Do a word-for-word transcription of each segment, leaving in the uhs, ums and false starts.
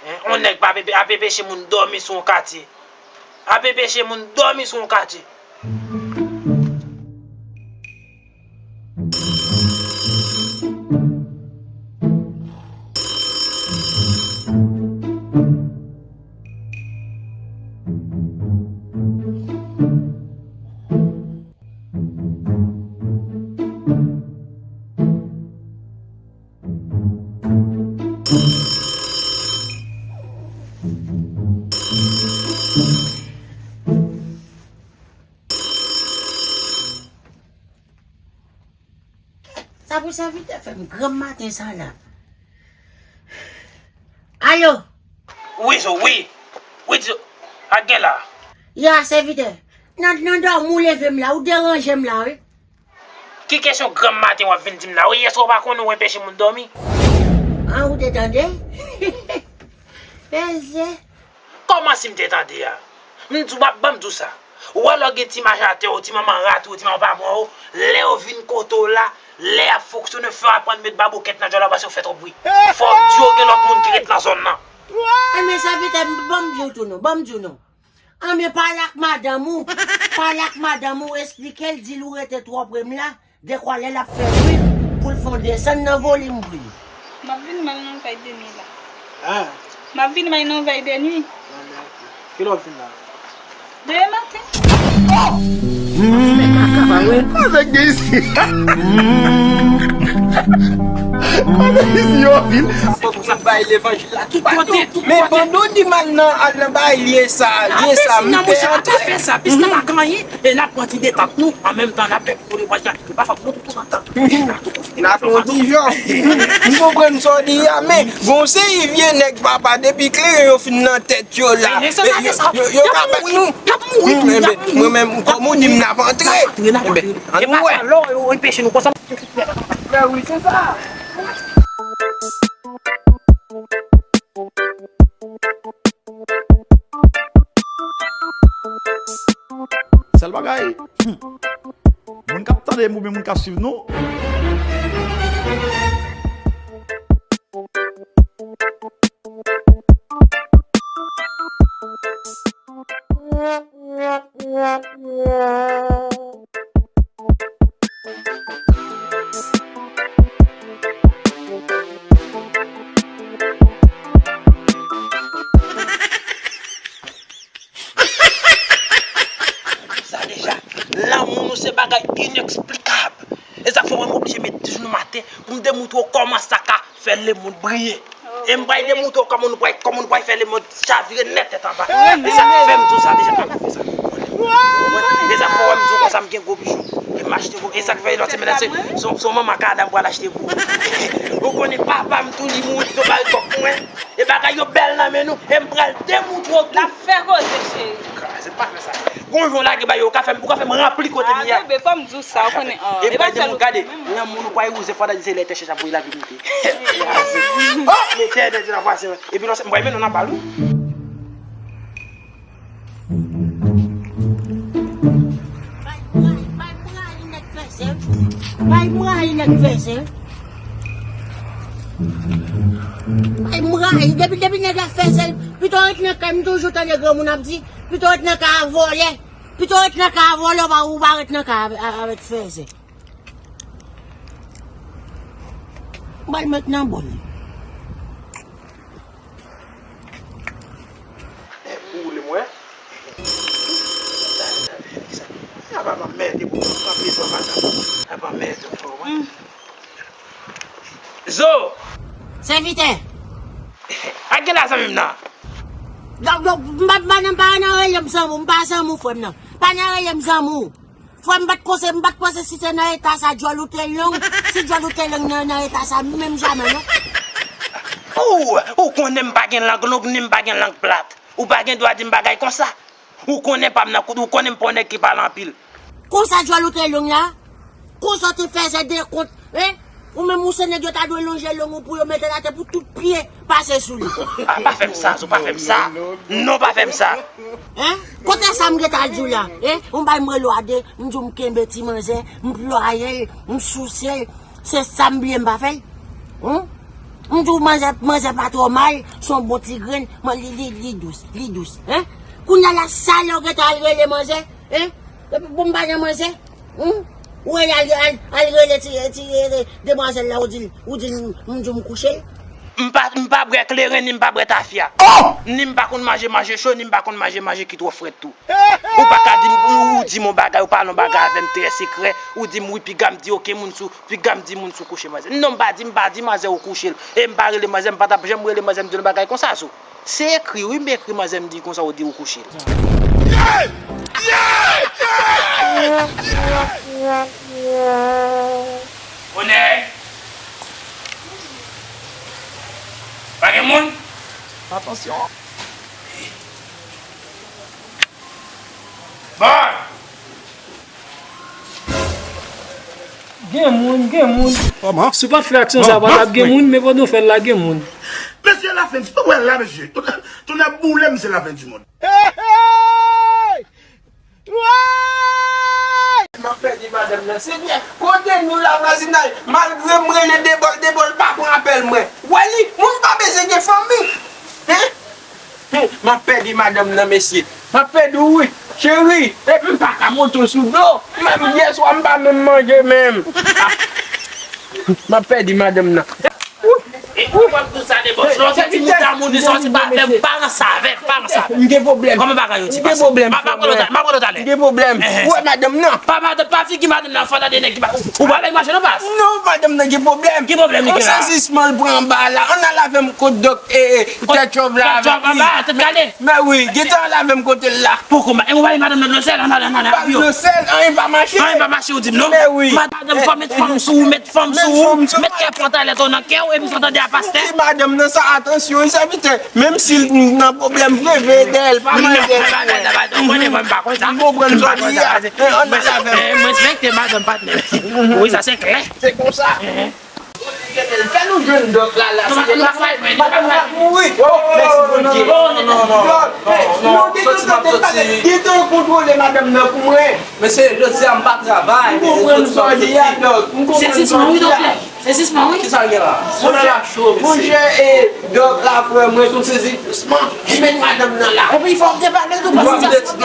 Hein, on nèg pa ap, ap anpeche moun dòmi sou yon katye. Ap anpeche moun dòmi sou yon katye. Sa pou sèvitè fè m granm maten sa la. Alo! Wi, Zo, wi. Wi, Zo. A gen la. Ya, sèvitè. Nan, nan dòmi w leve m la, ou deranje m la, wi. Ki kesyon granm maten w ap vin di m la? Wi, èske w pa konnen w anpeche moun dòmi? An, ou te tande? Peze. Kòman si m te tande a? M di w, ban m di w sa. Ou wè lè w gen ti machatè w, ti manman rat ou, ti manman pa bon ou, lè yo vin kote w la, lè y ap fonksyone, fè w aprann met baboukèt nan djòl la paske w fè twòp bri. Fò w di yo gen lòt moun ki ret nan zòn nan. Anben sèvitè, ban m di w tou non, ban m di w non. Anben pale ak madanm ou, pale ak madanm ou, eksplike l, di l ou rete twò pre m la. Dekwa lè l ap fè bri pou l fè w desann nan volim bri. M ap vin ba l nan vay de nwi la. Ah. M ap vin ba l nan vay de nwi. Ah, men ok. Kilè w ap vin la? Demen maten. Avèk gen isi. Avèk isi yo vin. Fòk nou bay levanjil la tou patou. Men pandan w di m al nan, al nan bay lye sa, lye sa, m te antre. Fè sa, pis nan pa gen anyen, e n ap pran ti detant nou, an menm tan n ap fè pou levanjil la. N ap yon ti jòf. M konprann sa w di a, men gon seri vye nèg papa, depi kleren yo fin nan tèt yo la, yo, yo, yo ka bat nou. Enben, mwen menm, kòm ou di m n ap antre, enben, ann nou wè. Wi, se sa. Sèl bagay, hmm, moun k ap tande m oubyen moun k ap swiv nou. Sa deja, lanmou nou se bagay ineksplikab. E sa k fè w wè m oblije met di jounen maten pou m demoutre w kòman sa ka fè lemonn briye. E m pral demoutre w kòman nou pral, kòman nou pral fè lemonn chavire nèt tèt anba. E sa k fè m di w sa deja, pa fè sa. Ou konprann? E sa k fè w wè m di w konsa m gen gwo bijou. E m achte gwo, e sa k fè lòt semèn nan se, se, se yon manman kada m pral achte pou ou. Ou konnen papa m tou li mouri, yo ba l kòk mwen. E bagay yo bèl nan men nou, e m pral demoutre w tou. L ap fè koze, cheri. Kraze, pa fè sa. Gon jou w lage bay yo, ou ka fè m, ou ka fè m ranpli kote m ye a. Ah, bebe, fò m di w sa, ou konnen, ah, e pa sèl ou menm. Gade, lanmou nou pral wouze, fò w ta di se lè tè chèch ap voye lavi moute. Kraze. Oh, Letènèl, Dye nan pase. Epi lò, m pral mennen w nan bal, wi. Bay, bay, bay, bay, nèg fè sè. Bay, bay, nèg fè sè. Bay, bay, depi, depi nèg la fè sè, pito ret nan kay, m toujou tande granmoun ap di, pito ret nan kay a vòlè. Pito ret nan kay a vòlè, ou pa, ou pa ret nan kay avè-, avèk fè sè. Bay, met nan bòl. Eh, ou le mwen. Sa pa m ap mède pou mwen pran plezi madanm. Sa pa m mède pou mwen. Zo! Sèvitè! A gen la zanmi m nan? Donk, donk, m pa, m pa nan, pa nan rele m zanmi w, m pa zanmi w frè m nan. Pa nan rele m zanmi w. Frè m, m pa t konse, m pa t panse si se nan eta sa djòl ou te long, si djòl ou te long nan, nan eta sa, menm jamè non. Ou, ou konnen m pa gen lang long, ni m pa gen lang plat. Ou pa gen dwa di m bagay konsa. Ou konnen pa m nan kout, ou konnen m pa yon nèg ki pale anpil. Konsa djòl ou te long la? Konsa w te fè zè de kont, en? Ou menm ou se nèg yo ta dwe lonje long ou pou yo mete l atè pou tout pye pase sou li. Ah, pa fè m sa, Zo, pa fè m sa. Non, pa fè m sa. En? Kote sa m gentan di w la? En? Ou bay m rele w a de, m di w m kenbe ti manzè, m plwaye l, m souse l. Se sa m bliye m pa fè l? Humm? M di w manzè, manzè pa twò mal, se yon bon ti grenn, man, li, li, li dous, li dous, en? Kounye a la, sa lè w gentan al rele manzè, en? Epi pou m pa nan manzè, en? Ou rele al, al, al rele ti, ti, eh, demwazèl la, ou di l, ou di l, m di w m kouche l. M pa, m pa bwè kleren, ni m pa bwè tafya. Oh! Ni m pa konn manje manje cho, ni m pa konn manje manje ki twò frèt tou. Ou pa ka di m, ou, ou di m yon bagay, ou pale yon bagay avè m trè sekrè, ou di m wi, piga m di okenn moun sou, piga m di moun sou kouche manzè. Non, m pa di, m pa di manzè ou kouche l. E m pa rele manzè, m pa t ap janm rele manzè m di yon bagay konsa sou. Se ekri, wi, m ekri manzè m di konsa ou di ou kouche l. Onè! Pa gen moun? Atansyon. Bon! Gen moun, gen moun. Kòman? Si w pa t fè aksyon sa, pa t ap gen moun, men pandan w fè l la, gen moun. Mesye, lafen, ou wè la, mesye. Tout, tout ap boule m, se lafen di mond. Hey, hey! Woy! M ap pèdi madanm nan, Senyè. Kote nou la, vwazinay? Malgre m rele Debòl, Debòl pa pran apèl mwen. Wè li, moun pa bezwen gen fanmi. Hen? Hen, m ap pèdi madanm nan, mesye. M ap pèdi w, wi. Cheri, epi m pa ka monte w sou do. Menm yèswa, m pa menm manje menm. Ah. M ap pèdi madanm nan. E ou p ap di sa de bòs. Lè w se ti mouda moun, sa w se pa avè m, pa ranse avè m, pa ranse avè m. M gen pwoblèm. Kòman bagay yo ti pase? M gen pwoblèm. M ap pran w talè, m ap pran w talè. M gen pwoblèm. Ou wè madanm nan? Pa madanm, pa figi madanm nan, fò tande nèg ki pa. Ou pa avèk machin nan pas? Non, madanm nan gen pwoblèm. Ki pwoblèm li gen la? Yon sezisman l pran anba la. Ann al avè m kot dòk, e, e, tèt chòv la avèk li. Tèt chòv anba, tèt kale. Mè wi, gentan al avè m kote l la. Poko ma-, e ou pa di madanm nan dlo sèl, ann ale, ann ale, ann ale. Pa dlo sèl, anyen pa mache. Anyen pa mache, ou di m non. Mè wi. Madanm, fò met fanm sou ou, met fanm sou ou, met kè pran talè to nan kè w, epi fò tande a pastè. Di madanm nan sa, atansyon, wi, sèvitè. Menm si l nan pwoblèm, vle veye dèyè l, pa manje. Ou konnen mwen, m pa konn sa. M konprann sa w di a. Ann al avè m. Mwen respekte madanm patnè. Wi, sa se klè. Se konsa. Fè nou jwenn dòk la, la. Madanm la ap mouri. Mèsi Bondye. Dòk, non, non, non, soti, m ap soti. Gentan kontwole madanm nan pou mwen. Mesye, jodi a m pa travay, men jodi a m soti. M konprann sa w di a, dòk. M konprann sa w di a. Sezisman, wi, doktè. Sezisman, wi. Kisa l gen la? Monchè, monchè, e, dòk la, frè mwen, se yon sezisman. Li met madanm nan la. Epi fò w te pale tou, paske sa.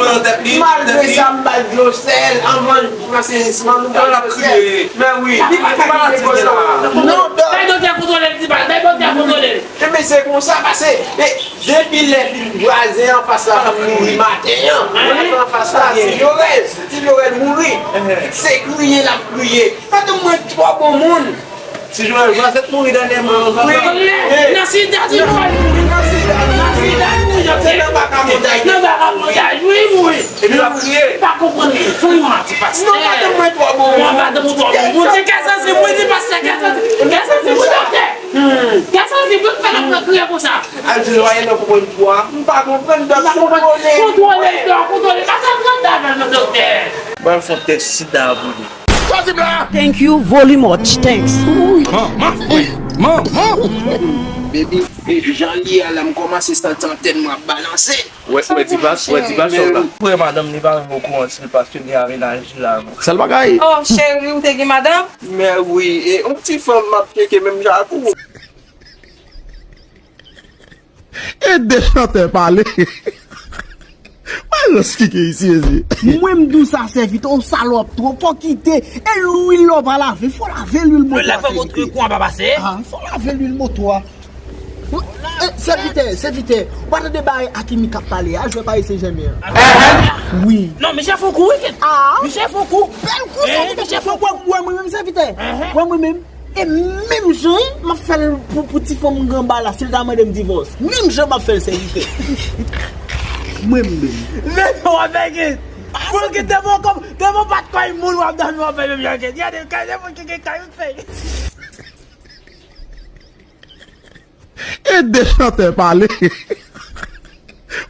Malgre sa, m ba l dlo sèl anvan. Nan sezisman, nou pral kriye. Mè wi. Li pa ka kite kò l non. Non, dòk. Bay doktè kontwole l, ti bal. Bay doktè kontwole l. Ebyen, se konsa, pase, e, depi lè fil vwazen anfas la fin mouri maten an, vwazen anfas la, ti Jorèl, ti Jorèl mouri. Se kriye l ap kriye. Madanm mwen twò bon moun. Ti Jorèl, vwazen mouri dènyèman, non? Wi. Nan sida, ti Jorèl mouri. Nan sida, nan sida, mouri. Se nan baka montaj. Nan baka montaj, wi, mouri. Epi l ap kriye. Pa konprann rezon yo, ti pastè. Non, madanm mwen twò bon. Mwen, madanm mwen twò bon. Mwen se kè sansib, wi, ti pastè, kè sansib. Kè sansib, wi, doktè. Kè sansib, wi, fè l ap kriye konsa. Al di lwaye nan konprann twa. M pa konprann, dòk, kontwole. Kontwole, dòk, kontwole. Pa sa trannde avè l, non, doktè. Ban l fè yon tès sida pou li. Sa w di m la? Thank you very much. Thanks. Manman, wi, manman. Baby, e jan l ye a la, m kòmanse santi antèn mwen ap balanse. Wè, wè, ti pas, wè, ti pas, chòf la. Frè madanm li pa menm okouran si l pa fini a mennaj li la, non. Sèl bagay. Oh, cheri, ou te gen madanm? Mè wi, e yon ti fanm m ap tcheke menm jan ak ou. E de chantè pale. Mwen rans ki gen isi, Jezi. Mwen m di w sa, sèvitè, ou salòp twòp, fò kite. E lwil la w pa lave, fò lave lwil moto a, sèvitè. Lwil la fè montre kou an pa pase. Ah, fò lave lwil moto a. Eh, sèvitè, sèvitè, ou pa tande bagay Akimi k ap pale a, jwè Paris Saint-Germain an? Wi. Non, misye fè kou, wi. Ah. Misye fè kou. Bèl kou, sèvitè, misye fè kou. Wè mwen menm, sèvitè. Wè mwen menm. E menm jan, wi, m ap fè l pou, pou ti fanm m gen anba la, si l ta mande m divòs. Menm jan m ap fè l, sèvitè. Mwen menm. Men w ap fè ki? Pou kite bon kòm, devan w pa t kòy moun w ap dòmi w ap fè menm jan ke. Gade, gade moun ki gen kay ou fè. E de chantè pale.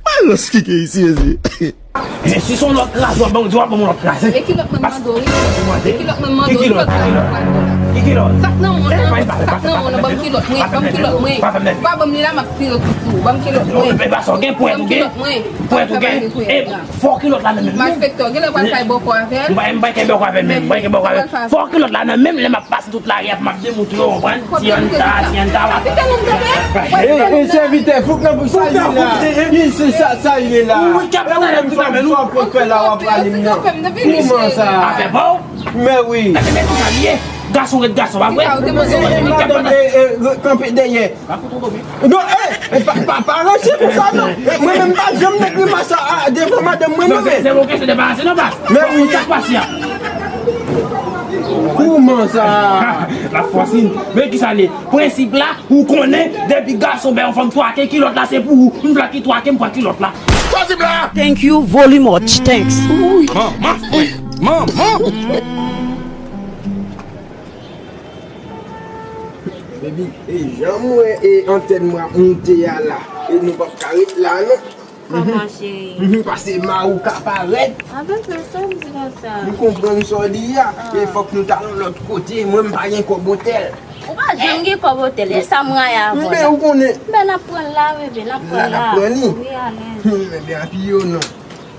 Mwen rans ki gen isi, Jezi. Men si se yon lòt kraz w ap ban m, w ap ban m yon lòt kraz, wi. E kilòt mwen mande w, wi. Ou mande? E kilòt mwen mande w, wi, kilòt kraz mwen pral fè la. Kilòt. Sak nan men w, sak nan men w, ban m kilòt mwen, ban m kilòt mwen. Pa ban m li la, m ap tire kou sou ou. Ban m kilòt mwen. E pa sa w gen, pwèt ou gen. Pwèt ou gen. E fò kilòt la nan men m. Malfektè, w genlè pral fè bòkò avè l. M pa, m pa kenbe bòkò avè l menm, m pa kenbe bòkò avè l. Fò kilòt la nan men m, lè m ap pase tout lari a pou m ap demontre w, konprann? Ti an ta, ti an ta, w ap. E, e, sèvitè, fout nan pou sa li ye la. Li se sa, sa li ye la. Wi, kèt la, sa w konn fè la, w ap pale m nan. Kouman sa? Afè pa w. Men wi. Gade, men kisa l ye. Gason ret gason, pa vre? Madanm, e, e, kanpe dèyè. Non, e, e, pa, pa, pa ranse konsa, non. E, mwen menm, m pa janm nan grimas sa, a, devan madanm mwen, non, men. Se yon kesyon de pa ranse, non, pas. Men wi. Sa k pase a? Kouman sa? La fòsin. Men kisa l ye? Prensip la, ou konnen, depi gason bay yon fanm twake, kilòt la se pou ou. M vle ki twake, m pran kilòt la. Thank you very much. Thanks. Manman, manman. Baby, e jan m wè e antèn mwen ap moute a la, e nou p ap ka ret la, non. Kòman, cheri? Mhm, pase mari w ka parèt. Anben, se sa m di konsa. M konprann sa w di a. E fòk nou t al yon lòt kote. Mwen, m pa gen kòb otèl. Ou pa janm gen kòb otèl. E sa m rayi avè w la. Men ou konnen. Men n ap pran l la, bebe, n ap pran l la. N ap pran li? Wi, alèz. Hmm, ebyen, apiye w non.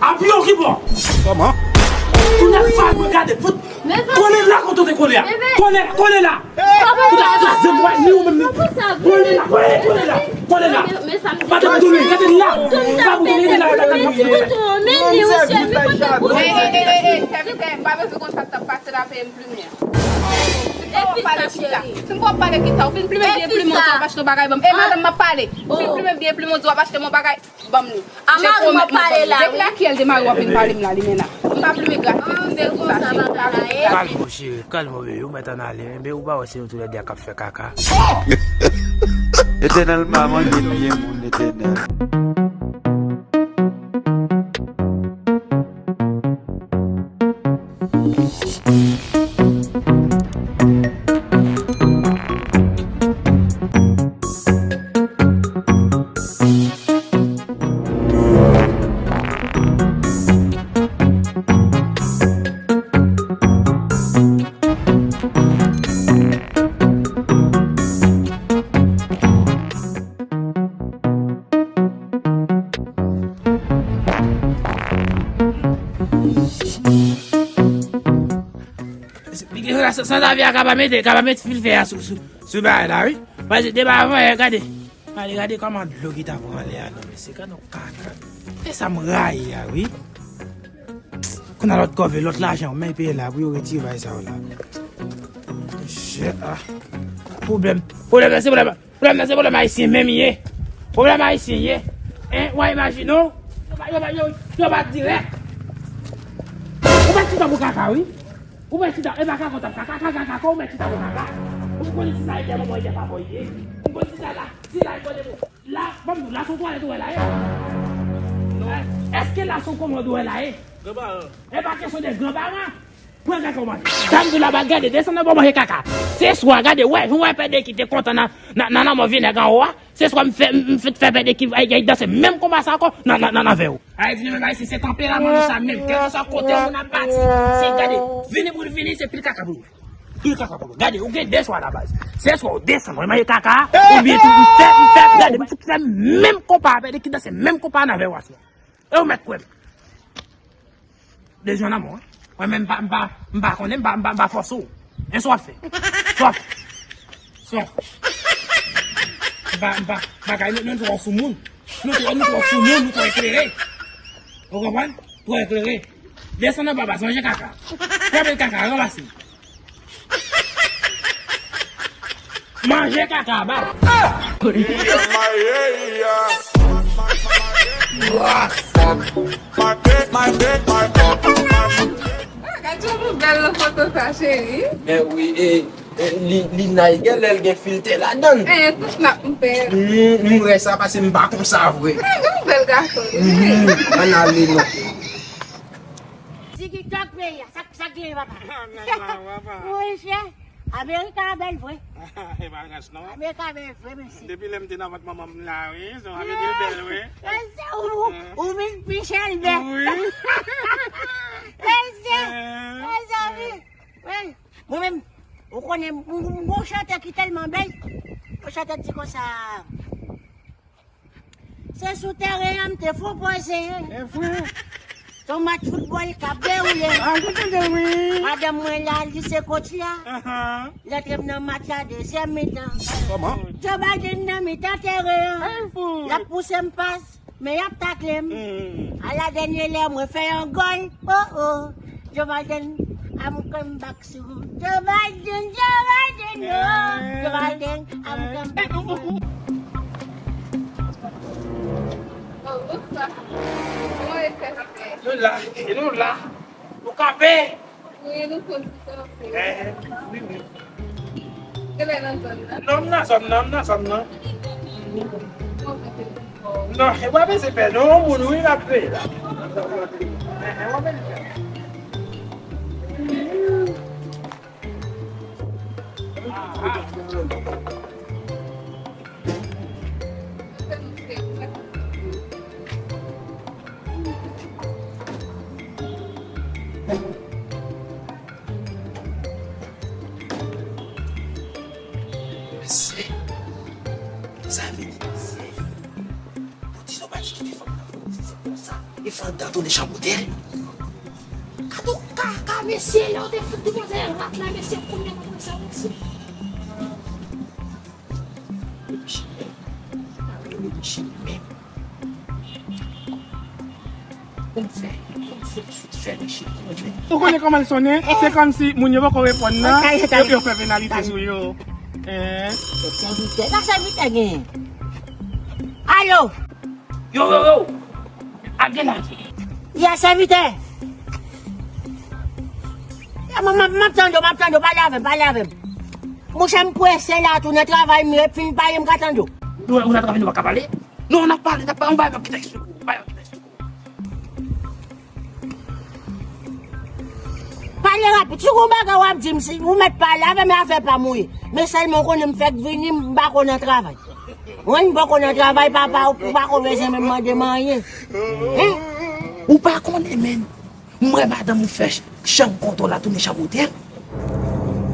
Apiye w ki bò? Kòman? Tounen fal mwen gade, fout. Kole la kote w te kole a. Kole la, kole la. Fout ap kraze m, wè, ni ou menm, ni. Kole la, kole, kole la, kole la. Madanm Tony, rete la. Pa pou Tony, rete la, rete la. Ey, ey, ey, ey, ey, sèvitè, m pa bezwen konn sa k t ap pase la, peye m plimen an. Si m pa w ap pale, kita. Si m pa w ap pale, kita. Ou fin plimen byen plimen, w ap achte yon bagay ban m. Ey, madanm, m ap pale. Ou fin plimen byen plimen, w ap achte yon bagay. Ban m li. A mari m ap pale la, wi. Depi lakiyèl de mari w ap vin pale m la, limena. M pa plimen gratis, m se pou sa, se pou sa. Kalme w, cheri, kalme w, bebe, ou mèt ann ale, men ou pa wè se nou toulède a k ap fè kaka. Letènèl pa manje pye moun, Letènèl. Sanzavi a ka pa mete, ka pa mete filtè a sou, sou, sou bagay la, wi. Paske depi avan yè, gade. Gade, gade kòman dlo ki ta pran lè a, non, mesye, gade yon kaka. E sa m rayi a, wi. Kounye a lòt kòve, lòt lajan, men peye la, pou yo retire bagay sa yo la. Mesye, ah. Pwoblèm, pwoblèm nan se pwoblèm, pwoblèm nan se pwoblèm ayisyen menm ye. Pwoblèm ayisyen ye. Hein, w a imajine w. Yo pa, yo pa, yo, yo pa dirèk. Ou pa chita pou kaka, wi. Ou mèt chita, e pa kaka w t ap kaka, kaka, kaka, ou mèt chita pou kaka. Ou konnen si sa e dèyè manman, e dèyè papa w ye. Ou konnen si sa la, si la e kote pou. La, ban m di w, la se yon twalèt ou wè la ye. Non. Èske la se yon kòmòd ou wè la ye? Granparan. E pa kesyon de granparan. Pran kaka w manje. Sa m di w la, ba gade, desann nan ba w manje kaka. Se swa, gade, wè, jan w wè Pè Deki te kontan nan, nan, nan lanmò Vyenèg anwo a. Se swa m fè, m fè, fè Pè Deki ay, ay danse menm konba sa ankò nan, nan, nan, nan vè w. Ayiti, nou menm Ayisyen, se tanperaman nou sa menm. Kèlkeswa kote yon moun ap pati, se gade, vini pou l vini, se pil kaka pou l. Pil kaka pou l. Gade, ou gen de chwa la baz. Se swa ou desann, ou manje kaka, oubyen tou, m fè, m fè, gade, m fè menm konpa a, Pè Deki danse menm konpa a nan vè w aswè. E ou mèt kwè m. Dezi an nan men w, wi. Mwen menm, m pa, m pa, m pa konnen, m pa, m pa, m pa fòse w. E sa w ap fè? Sa w ap fè? Sa w ap fè? M pa, m pa, m pa ka, nou, nou twò sou moun. Nou twò, nou twò sou moun, nou twò eklere. Ou konprann? Twò eklere. Desann anba baz, manje kaka. Pran bèl kaka, ranmase. Manje kaka, ba. Ah, gad jan nou bèl nan foto sa, cheri. Men wi, e, e, li, li nice, gen lè l gen filtè ladan l. Eh, tout n ap m pè. M, m wè sa pase m pa konsa vre. Eh, nou bèl gason, wi. Mhm. Ann ale non. Tiki tòk peyi a, sa, sa k genyen, papa? Wi, chè. Amerika bèl vre. E pa rans non. Amerika bèl vre, mesye. Depi lè m te nan vant manman m la, wi, se yon Amerika bèl, wi. Mesye, ou, ou vin pi chèlbè. Wi. Mesye, mezanmi. Wi. Mwen menm, Ou konnen, m, m, m gon chantè ki tèlman bèl. Yon chantè di konsa. Se sou tèren an m te fon poze. E vre. Se yon match foutbòl k ap dewoule. A, m te tande, wi. Madanm mwen la, li se coach la. Ahan. L antre m nan match la, dezyèm mitan. Kòman? Joe Biden nan mitan tèren an. L ap pouse m pas. Men y ap takle m. Hmm. A la dènye lè, mwen fè yon gòl. Oh, oh. Joe Biden, I'm coming back soon. Joe Biden, Joe Biden, oh. Joe Biden, I'm coming back soon. Oh, bonsoir. Kòman w ye, sèvitè? Nou la, e nou la. Nou kanpe. Wi, nou konn sa w ap fè. Eh, wi, wi. Genlè nan zòn nan. Non, m nan zòn nan, m nan zòn nan. Kòman w fè pou w? Non, e pa bezwen pè, non, yon moun wi k ap peye la. Eh, eh, w ap bezwen pè. Mesye, sa vle di, mesye, pou di nou pa di kite fanm nan fè se konsa, e fanm nan tounen chabotè. Gade yon kaka, mesye, lè w te fout demoiselle rat la, mesye, kounye a w ap wè sa, mesye. Reflechi menm. Pa reflechi menm. Kòm fè, kòm fè, fè reflechi. Ou konnen kòman l sonnen? Se kòmsi moun yo poko reponn nan, yo, yo fè penalite sou yo. Hein? Sèvitè, sa sèvitè genyen? Alo! Yo, yo, yo! A gen la. Ya, sèvitè! Ya, m, m, m ap tande w, m ap tande w, pale avè m, pale avè m. Monchè, m prese la, tou nan travay, m ret fin pale, m ka tande w. Nou, nou nan travay, nou pa ka pale? Non, n ap pale, n ap pale, yon bagay m ap kite eksplike w, yon bagay m ap kite eksplike w. Pale rapid, si gon bagay w ap di m, si ou mèt pale avè m, e afè pa m ou ye. Men sèlman w konnen m fèk vini, m pako nan travay. Mwen, m pako nan travay, papa, ou pako bezwen menm mande m anyen. Hein? Ou pa konnen, menm. M wè madanm ou fè ch-, chanm konto la tounen chabotè.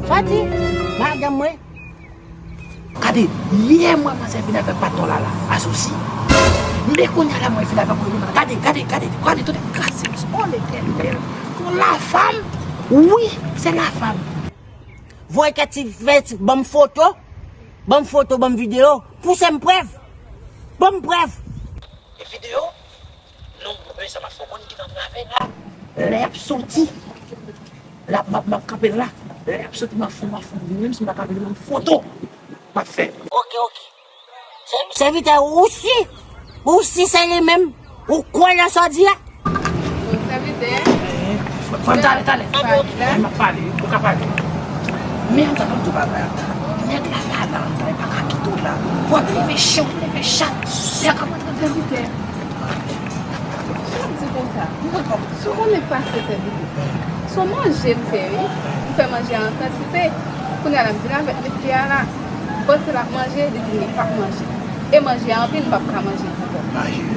Sa di? Madanm mwen? Gade, yè m wè manzè vin avèk patnè w la, la, asosi. Men kounye a la mwen vin avèk mwen, gade, gade, gade, gade, tout kase, oh, Letènèl. Pou la femme, wi, se la femme. Voye kèt ti fè ti, ban m foto, ban m foto, ban m videyo, pouse m prèv. Ban m prèv. E videyo? Non, men sa m ap fè w konn ki tan travay la. Lè y ap soti, la, m ap, m ap kanpe la. Lè y ap soti, m ap fè, m ap fè, menm si m pa ka vini, m foto m ap fè. Ok, ok. Sè-, sèvitè, ou si, ou si se li menm, ou kwè nan sa w di a? Bon, sèvitè. Fò, fò m talè, talè. Mwen m ap pale, ou ka pale. Men ata, ban m di w bagay ata. Nèg la pa la anndan, li pa ka kite w la. Fò w leve chen, w leve chat. Nèg ap antre sèvitè. Sa w ap di konsa? Si w konnen pase sèvitè. Se yon manje m fè, wi. M fè manje a an kantite. Kounye a la, m vin avèk mesye a la. Panse l ap manje, li di m li p ap manje. E manje a anpil, m p ap ka manje l ankò.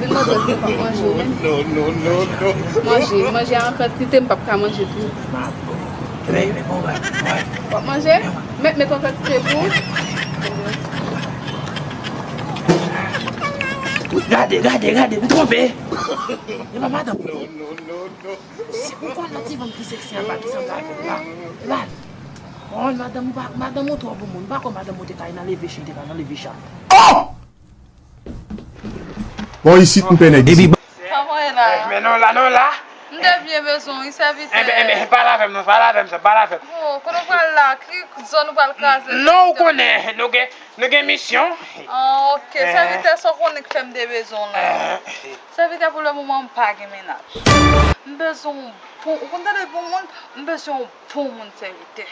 Vin mande si m p ap manje w menm. Non, non, non, non. Manje, manje a an kantite, m p ap ka manje tou. Ebyen, ebyen, bon, bay, bay. W ap manje? Met, met yon kantite pou ou. Gade, gade, gade, m twonpe. E pa madanm. Non, non, non, non. Si ou konn nan ti vant ki seksi anba, ki sanble avè w la. La. Oh, madanm ou pa, madanm ou twò bon moun. M pa kwè madanm ou te ka nan leve chen, te ka nan leve chat. Oh! Bon, isit, m pè nèg isit. Kòman w ye la? Eh, men non la, non la. M te byen bezwen w, wi, sèvitè. Enben, enben, pale avè m, non, pale avè m, sè, pale avè m. Oh, kote w pral la? Ki zòn ou pral kraze? Non, ou konnen, nou gen, nou gen misyon. Ah, ok. Eh. Sèvitè, sa w konnen k fè m te bezwen w la. Eh. Sèvitè, pou le moman, m pa gen mennaj. M bezwen yon bon, ou konn tande bon moun? M bezwen yon bon moun, sèvitè.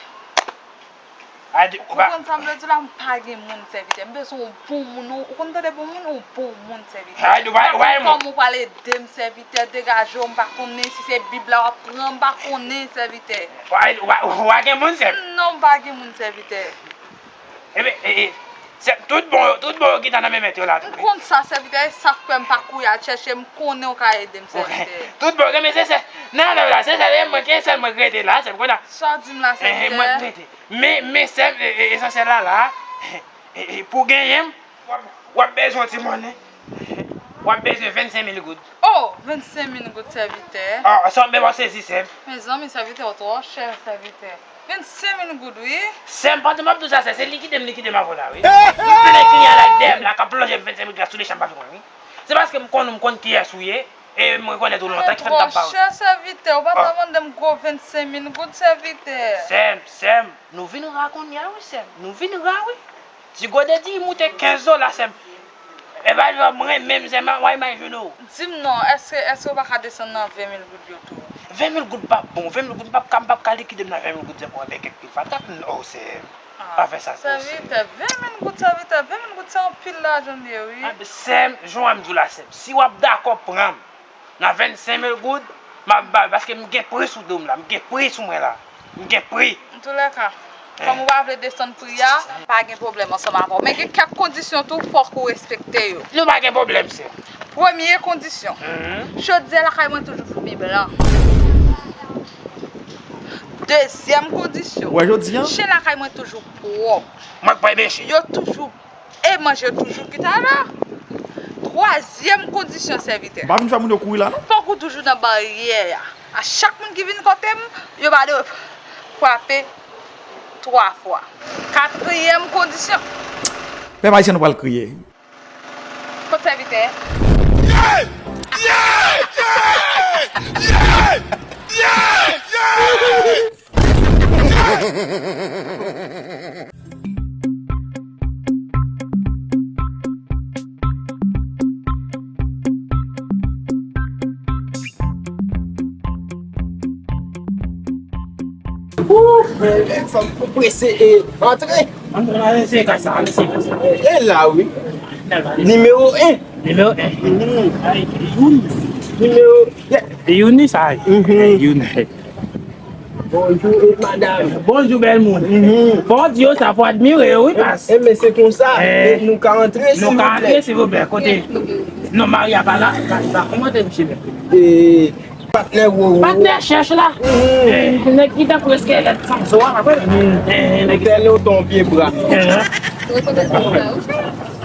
Ou konn sa m vle di w la, m pa gen moun, sèvitè. M bezwen yon bon moun, ou, ou konn tande bon moun, yon bon moun, sèvitè. Ou pa, ou pa gen moun. Kòman w pral ede m, sèvitè, degaje w, m pa konnen si se Bib la w ap pran, m pa konnen, sèvitè. Ou pa, ou pa, ou pa gen moun, sèvitè? Non, m pa gen moun, sèvitè. Ebyen, e, e, Se tout bon yo, tout bon yo gentan nan men mèt yo la tou. M konn sa, sèvitè, e sa k fè m pa kouri al chèche, m konnen w ka ede m, sèvitè. Tout bon, gen men se sè, nan lè la, se sèl mwen ki sèl mwen k rete la, sèl konn a. Sa w di m la, sèvitè? Mwen k rete. Men, men sèl, e, e, esansyèl la, la, e, e, pou genyen m, w ap, w ap bezwen ti monnen. W ap bezwen vennsenk mil goud. Oh, vennsenk mil goud, sèvitè. Ah, sa w ap bezwen sezi, sèm. Mezanmi, sèvitè, w twò chè, sèvitè. Vennsenk mil goud, wi. Sèm, pandan m ap di w sa, sè, se likide m likide m avè w la, wi. M plen kliyan la dèyè m la, k ap lonje m vennsenk mil goud la sou de chan m pa vin wè, wi. Se paske m konn ou, m konn kiyès ou ye, e m rekonèt ou lontan, ki fè m t ap ba w. Twò chè, sèvitè, ou pa ta mande m gwo vennsenk mil goud, sèvitè. Sèm, sèm, nou vin ra kounye a, wi, sèm. Nou vin ra, wi. Ti gode di moute kenz dola, sèm. E pa lè m renmen m, sèm, mwen, mwen, you know. Di m non, èske, èske w pa ka desann nan ven mil goud yo tou? Ven mil goud p ap bon, ven mil goud m p ap ka, m p ap ka likide m nan ven mil goud, sèm, mwen, avèk kèk pil fatra, oh, sèm. Pa fè sa tou, sèm. Sèvitè, ven mil goud, sèvitè, ven mil goud se anpil lajan li ye, wi. Ah, sèm, jan m di w la, sèm, si w ap dakò pran m, nan vennsenk mil goud, m ap ba w, paske m gen pri sou do m la, m gen pri sou mwen la. M gen pri. Antoulèka, kòm ou pa vle desann pri a, pa gen pwoblèm ansanm avè w. Men gen kèk kondisyon tou, fòk ou respekte yo. Nou pa gen pwoblèm, sè. Premye kondisyon, chodyè lakay mwen toujou fime blan. Dezyèm kondisyon, chen lakay mwen toujou pwòp. Mwen k bay benche. Yo toujou E manje toujou ki ta la. Twazyèm kondisyon, sèvitè. M pa vin fè moun yo kouri la, non. Fòk ou toujou nan baryè a. A chak moun ki vin kote m, yo ba de frape twa fwa. Katriyèm kondisyon. Pèp ayisyen, nou pral kriye. Kot sèvitè? Ou, fòk ou prese e antre. Antre, antre, se kay sa, se kay sa. E la, wi. Nimewo en. Nimewo en. Mhm. Ay, youn. Nimewo, yeah. Youn, sa, mhm. Youn. Bonjou, e madam. Bonjou, bèl moun. Mhm. Fò w di yo sa, fò w admire yo, wi, pas. E, e, men se konsa. E, nou ka antre, silvouplè. Nou ka antre, silvouplè. Kote? Non, Maria pa la. Pa, pa, kòman te, mesye? E, patnè, wo, wo. Patnè chèch la. Mhm. E, nèg ki tankou eskelèt san zo a, pa vre? Mhm. E, nèg ki fè lontan pye bra.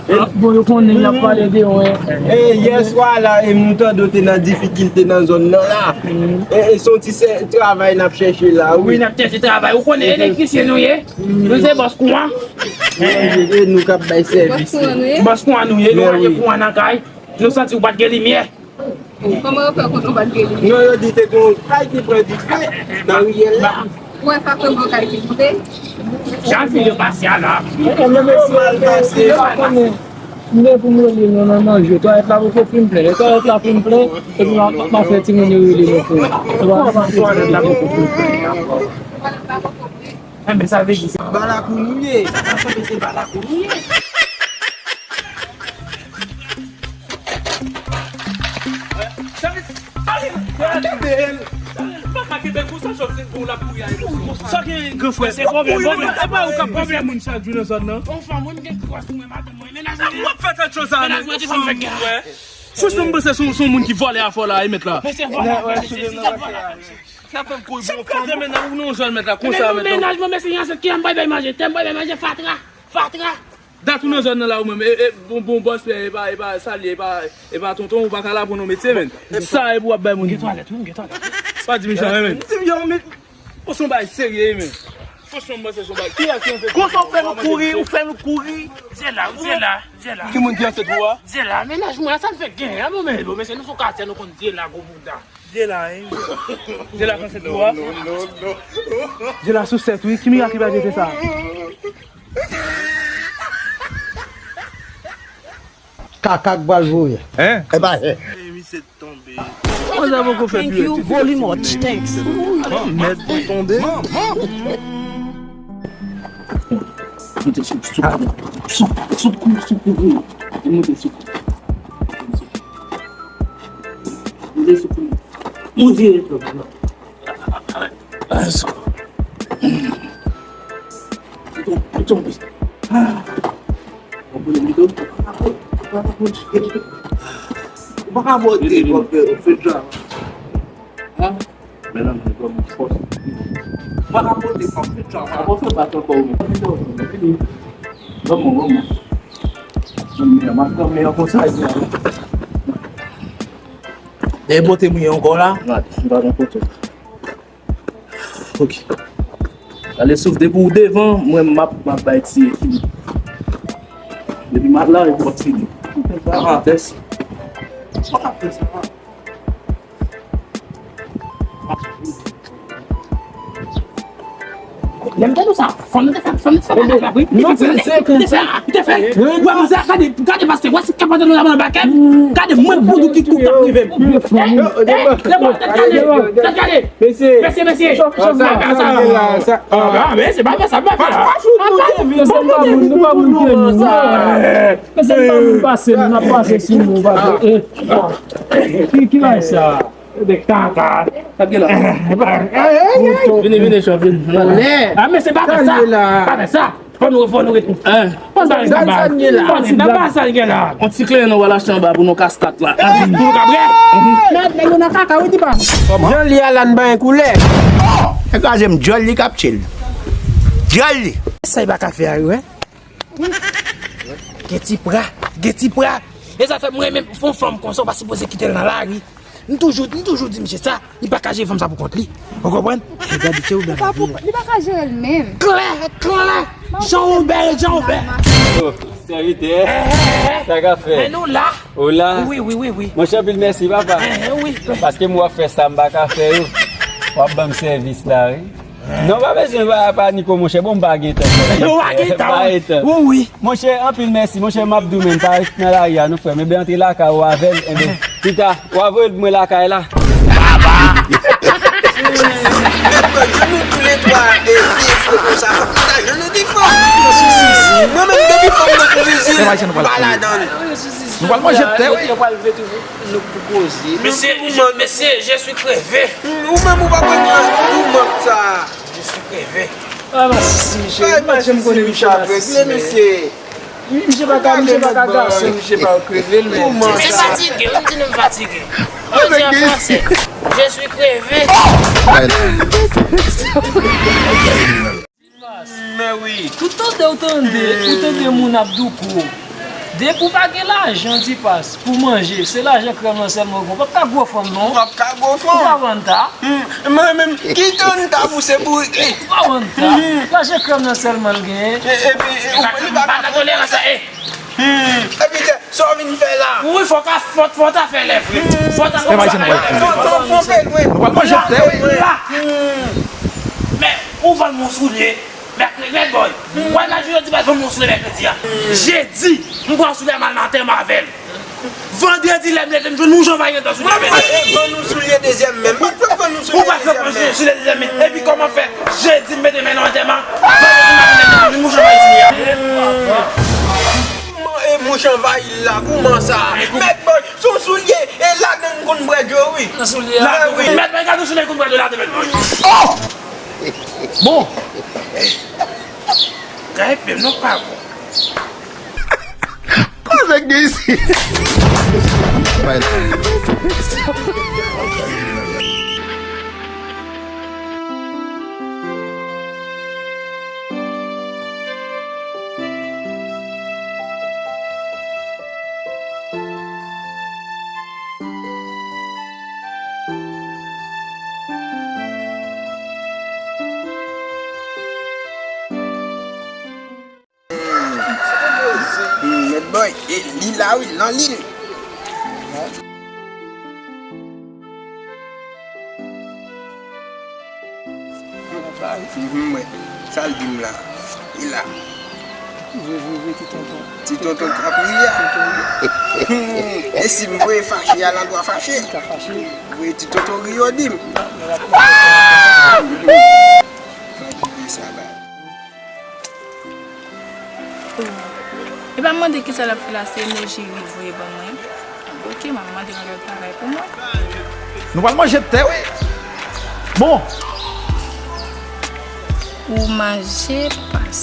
E. Bon, yo konnen y ap pale de yo, en. E, yèswa la, e, nou tande w te nan difikilte nan zòn nan la. E, e, se yon ti sè, travay n ap chèche la, wi. Wi, n ap chèche travay. Ou konnen elektrisyen nou ye? Nou se bòs kouran. E nou k ap bay sèvis. Bòs kouran nou ye, nou rache kouran nan kay. Nou santi w pa t gen limyè. Kòman yo fè konnen w pa t gen limyè? Non, yo di te gen yon kay ki pran dife nan riyèl la. Ou wè sa sèlman kay ki moute? Jan fi yo pase a la. Yo mal pase. M gen pou m rele nou nan manje. Twalèt la poko fin plen. Lè twalèt la fin plen, epi m a, m a fè timoun yo rele nou pou. Twalèt la poko fin plen. Enben, sa vle di se balakou nou ye. Sa ka sanble se balakou nou ye. Sa vle di, pa gen, pa gen bèl. Papa gen bèl konsa, chòf se pou l ap kouri a. Sa gen gran frè. Se pwoblèm, pwoblèm. E pa ou k ap pwoblèm moun chak jou nan zòn nan. Yon fanm, mwen gen kras pou mwen, madanm mwen, mennaj mwen. W ap fè tèt cho sa, mennaj mwen te fè m fè gè. Franchman, m panse se yon, se yon moun ki vòlè afè w la, e mèt la. Men se vòlè afè, se, se, se vòlè afè. Sa fè m kouri pou yon fanm. Sa kraze mennaj ou nan zòn mèt la konsa mèt la. Mennaj mwen, men se yon ansent ki an bay bay manje, tè m bay bay manje, fatra, fatra. Dat ou nan zòn nan la ou menm, e, e, bon, bon bòs, e pa, e pa salye, e pa, e pa tonton, ou pa ka la pou nou metye, men. Sa e pou w ap bay moun. Gen twalèt, wi, gen twalèt. Pa di mechan, men. Di m, yo, men, ou se yon bagay serye, men. Franchman, mwen se yon bagay. Kiyès ki ansent? Konsa w fè nou kouri, ou fè nou kouri. Zela, Zela, Zela. Ki moun ki ansent pou ou a? Zela, mennaj mwen, sa n fè gen, a bon, men, bon, mesye, nou se yon katye, nou konn Zela, gwo bouda. Zela, wi. Zela k ansent pou ou a? Non, non, non. Zela sou sèt, wi. Ki mirak li pa jete sa? Kaka k pral voye. Hein? E pa, eh. Misye tonbe. Mwen sa poko fè pi. Thank you very much. Thanks. Mèt pou tonbe. Monte sou, sou, sou, sou kou, sou kou. Monte sou kou. Monte sou kou. Monte sou kou. Tonbe. Ou pa ka pote kòb fè travay. Men nan men kòm fòs. Ou pa ka pote kòb fè travay. Sa bon fè bat ankò ou menm. Vini. Vini. Vini. Vini. Vini. Vini. Vini. Vini. Vini. Vini. Vini. Dèyè pote mwen ankò la. Gad, m pa nan kote. Ok. Ale souf depi w devan, mwen m ap, m ap bay ti ekilib. Depi m ap la, e kontinye. Parantèz. Sa k ap fè sa? Lè m tande sa, fanm nan te fè, fanm nan te fè bagay la, wi. Li te fè, li te fè, li te fè. Wè, manzè, gade, gade pastè, wè se kapab nan bakè. Gade mwen voudou ki kou k ap rive m. Eh, eh, gade, gade, gade. Mesye, mesye, mesye. Ah, men se pa fè sa, pa fè sa. Pa fout nou devi, nou pa moun, nou pa moun ke nou. Mesye, nou pa moun pase, nou n ap pase sou nou, pase. Eh, ki, ki bagay sa? De kaka. Sa k gen la? Vini, vini, chòf, vini. Ah, men se pa fè sa. Pa fè sa. Fò nou, fò nou ret. Hein? Fò sa ret anba. Fò ti dam. Sa gen la. On ti kle nou wè l achte anba pou nou ka stat la. Pou nou ka bwè. Mèt, nèg yo nan kaka, wi, di pa. Jan li a la, n ba yon koulè. E kraze m, dyòl li k ap tchil. Dyòl li. Sa e pa ka fè a, wi, wè. Gen ti pra, gen ti pra. E sa fè mwen menm, fè yon fanm konsa, ou pa sipoze kite l nan lari. M toujou, m toujou di misye sa, li pa ka jere fanm sa pou kont li. Ou konprann? Gade, se ou gade. Li pa pou, li pa ka jere l menm. Klè, klè. Jan Wobè, Jan Wobè. Oh, sèvitè. Sa k ap fè? Men nou la. Ou la? Wi, wi, wi, wi. Monchè, anpil mèsi, papa. Eh, eh, wi. Paske m w ap fè sa m pa ka fè yo. W ap ban m sèvis la, wi. Non, pa bezwen pa, pa niko, monchè. Bon, m pa gen tan. Ou pa gen tan, wi. Wi, wi. Monchè, anpil mèsi. Monchè, m ap di w menm, pa ret nan lari a, non, frè m. Enben, antre lakay ou avè l. Enben, pita, w a voye l pou mwen lakay la. Baba! Mèt Boy, jwenn nou tou le twa, e, pye fre konsa, fòk nou ta jwenn nou pi fò. Mwen menm, depi fò m nan Zizi, m pa ladan l. Nou pral manje tè, wi. Yo pral vle toujou nou pou koze. Mesye, je, mesye, je suis crevé. Ou menm, ou pa konn ou mank sa. Je suis crevé. Ah, mèsi, mesye. Ay, mèsi, misye ap regle, mesye. Misye pa ka, misye pa ka gase, misye pa kreve l, men. Misye fatige, wi, m di nou m fatige. On dit en français, je suis crevé. Men wi. Tout tande w tande, ou tande moun ap douko. Depi w pa gen lajan, Tipas, pou manje, se lajan krèm nan sèlman w gen. W p ap ka gwo fanm, non. W p ap ka gwo fanm. Ou pa vann ta. Hmm, mwen menm, ki tann ta pou se bourik li? Ou pa vann ta. Hmm. Lajan krèm nan sèlman l genyen. E, epi, e, ou pa ka tolerans sa, e. Hmm. Epi, sa w vin fè la? Wi, fò ka, fò, fò ta fè lè vre. Hmm. Fò ta fè lè vre. Tonton, tonton, tonton, tonton. Nou pral manje tè, wi. La. Hmm. Men, ou vann m yon soulye. Mèkredi, Mèt Boy, mwen la jodi pa vann m yon soulye mèkredi a. Jedi, m pran soulye a m al nan antèman avè l. Vandredi, lè m leve, m jwenn yon jan vayan nan soulye a. Mwen pa t vann yon soulye dezyèm men. Mwen pa t vann yon soulye dezyèm men. Ou pa t vann yon soulye dezyèm men. Epi kòman fè? Jedi, m mete men nan antèman. Vandredi, m al leve, m jwenn yon jan vayan soulye a. Kòman e mouch anvayi l la? Kòman sa? Mèt Boy, se yon soulye, e ladan l konn bwè dlo, wi. Nan soulye a? Wi. Mèt Boy, gade yon soulye konn bwè dlo ladan, Mèt Boy. Oh! Bon. Gade pye m non pa bon. Koze k gen isit? Hmm, Mèt Boy, e li la wi, nan li. Mhm, wè. Sa l di m la. Li la. Vre, vre, vre, ti tonton. Ti tonton k ap ri a. Tonton ri. E si m voye fache a, l an dwa fache. Li ka fache. Voye ti tonton ri yo di m. Sa ba. Oh. E pa m mande kisa l ap fè la, se emoji ri voye ban mwen. Ok, m ap mande yon lòt bagay pou mwen. Nou pral manje tè, wi. Bon. Ou manje pas.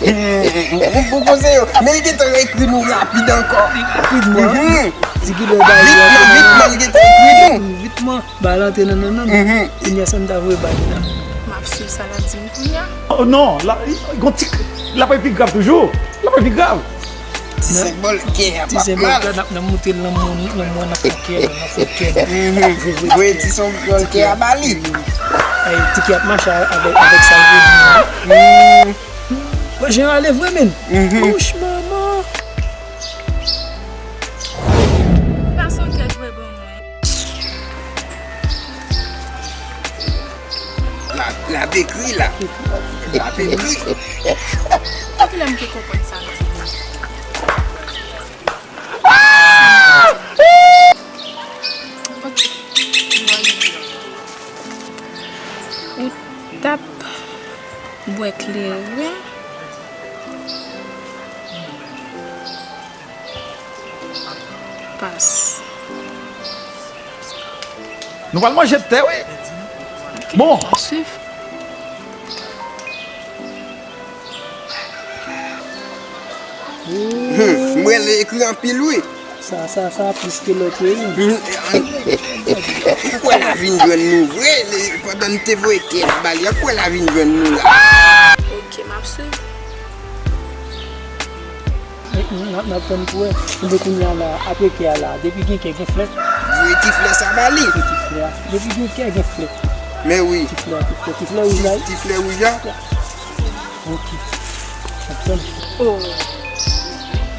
Bon, bon konseye, men li gentan ekri nou rapid ankò. Rapidman. Mhm. Di kilè bay li. Vitman, vitman, li gentan ekri nou. Vitman, ba l antre nan nannan. Mhm. Kounye a sa n ta voye ba li la. M ap swiv sa l ap di m kounye a. Oh non, la, gon ti, l ap epi grav toujou. L ap epi grav. Ti senbòl kè a pa mal. Ti senbòl kè a, n ap, n ap moute l nan mòn, nan mòn, n ap fè kè, n ap fè kè. Mhm. Voye ti senbòl kè a ba li. Ay, ti kè ap mache avèk, avèk sa l vle di. Bon, jan ale vre, menn. Mhm. Wouch, manman. Pa son kè jwe ban mwen. La, la dekri la. La dekri. Pou kilè m te konprann sa m di la? Ok. Ou t ap bwè kleren. Pas. Nou pral manje tè, wi. Ok, bon. N ap swiv. Hmm, m wè l ekri anpil, wi. Sa, sa, sa plis ke lòt yo, wi. Hmm, ou kwè l a vin jwenn nou vre, pandan n te voye kè a ba li a, ou kwè l a vin jwenn nou la. Ok, m ap swiv. N, n, n ap tann pou wè. Ebyen kounye a la, apre kè a la, depi gen kè, gen flè. Voye ti flè sa ba li. Voye ti flè a. Depi gen kè, gen flè. Men wi. Ti flè, ti flè, ti flè wouj la. Ti flè wouj la. Ok. N ap tann. Oh.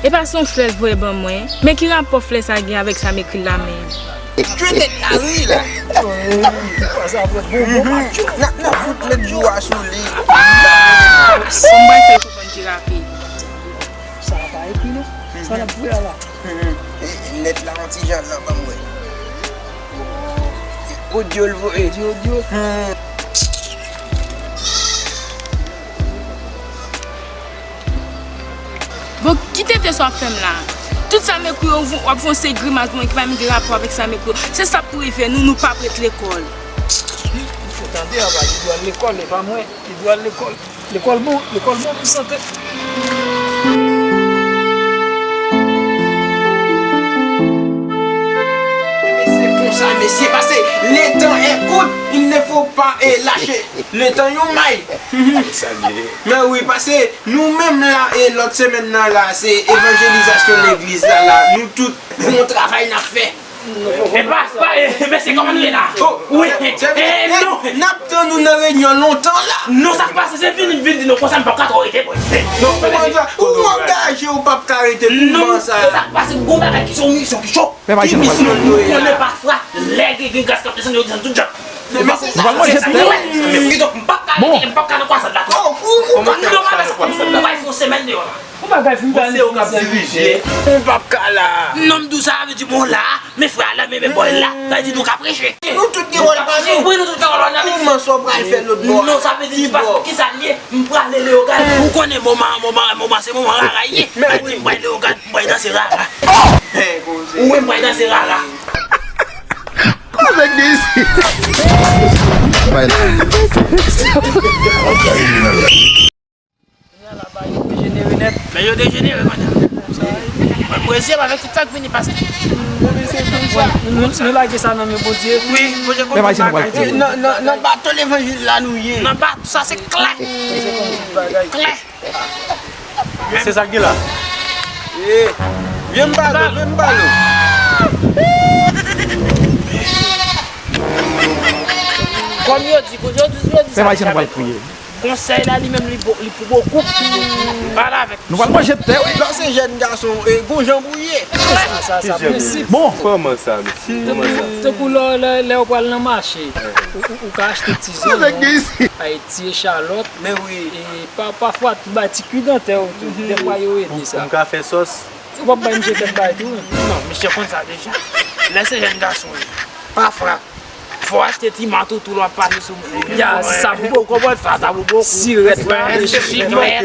E pa se yon flè l voye ban mwen? Men ki rapò flè sa gen avèk sa m ekri la menm? Jwe tèt la, wi, la. N ap, n ap fout met jou a sou li. Bon, m pral fè l konprann pi rapid. Sa a pa ekri, non. Sa n ap voye a la. Mhm. E, e, nèt la, yon ti jan lan ban mwen. Odyo l voye. Di odyo. Hmm. Bon, ki tenten sa w ap fè m la? Tout sa m ekri yo, w ap fè yon seri grimas pou mwen ki pa menm gen rapò avèk sa m ekri yo. Se sa k pou rive nou, nou p ap ret lekòl. Misye tande, anba, li dwe al lekòl, e pa mwen. Li dwe al lekòl. Lekòl bon, lekòl bon pou sante. Se konsa, mesye, pase le tan e kout, il ne faut pas, eh, lâcher. Le tan yon may. Men wi, pase nou menm la, e lòt semèn nan la, se evanjelizasyon legliz la, la. Nou tout, gon travay n ap fè. E pa, pa, e, e, mesye, kòman nou ye la? Oh, wi, e, e, non. N ap tann ou nan reyinyon lontan la. Non, sa k pase, se vini m vin di nou konsa, m p ap ka twò rete, mwen. Non, kòman sa? Ou angaje, ou p ap ka rete pou mwen sa. Non, sa k pase, gon bagay ki se yon misyon ki cho. Ki misyon nou ye la? Konnen pafwa, lè gen, gen gaz k ap desann, yo desann tout jan. Men se sa, se sa. Men kidonk, m p ap ka rete, m p ap ka nan kwasad la. Oh, ou, ou pa ka nan kwasad la. Mwen fè yon semèn deyò la. Ou pa ka fin pale. Se ou k ap dirije. Ou p ap ka la. Non, m di w sa, sa vle di bon la, men frè a la, men, men bòy la. Sa vle di nou ka preche. Nou tout gen wòl pa nou. Wi, nou tout gen wòl pa nou. Kòman sa w pral fè lòt bò a? Non, sa vle di ki bò? Ki sa l ye? M prale Leyogàn. Ou konnen moman, moman, moman, se moman rara ye. Sa vle di m pral Leyogàn, m pral danse rara. Ou wè m pral danse rara. Avèk de isi. Bay la. Kounye a la, bagay yo dejenere nèt. Men yo dejenere, kounye a. Mwen, mwen zi avèk tout sa k vini pase. Nou, nou, nou lage sa nan men Bondye. Wi, Bondye konn tout bagay. Nan, nan, nan bato levanjil la nou ye. Nan bato, sa se klè. Klè. Se sa k gen la. Eh, vye m pale w, vye m pale w. Kòm yo di, yo di, yo di sa. Konsèy la, li menm, li bo-, li pou bokou. Pale avèk. Nou pral manje tè, wi. Lè w se jèn gason, e, gon jan pou w ye. Sa, sa, sa, prensip. Bon. Kòman sa, mesye? Kòman sa? Tankou lè, lè, lè w pral nan mache, ou, ou, ou ka achte ti zonyon, ay, ti echalòt. Men wi. E pa, pafwa, tou bay ti kwi dantè w tou. Dèfwa, yo ede sa. Ou ka fè sòs. Ou p ap bay misye tèt bay tou, wi. Non, misye konn sa deja. Lè se jèn gason, wi. Pafwa. Fò w achte ti manto tou lè w ap pase sou moun. Ya, se sa pou bokou. Ou konprann? Sa, sa pou bokou. Sirèt la, chik vè.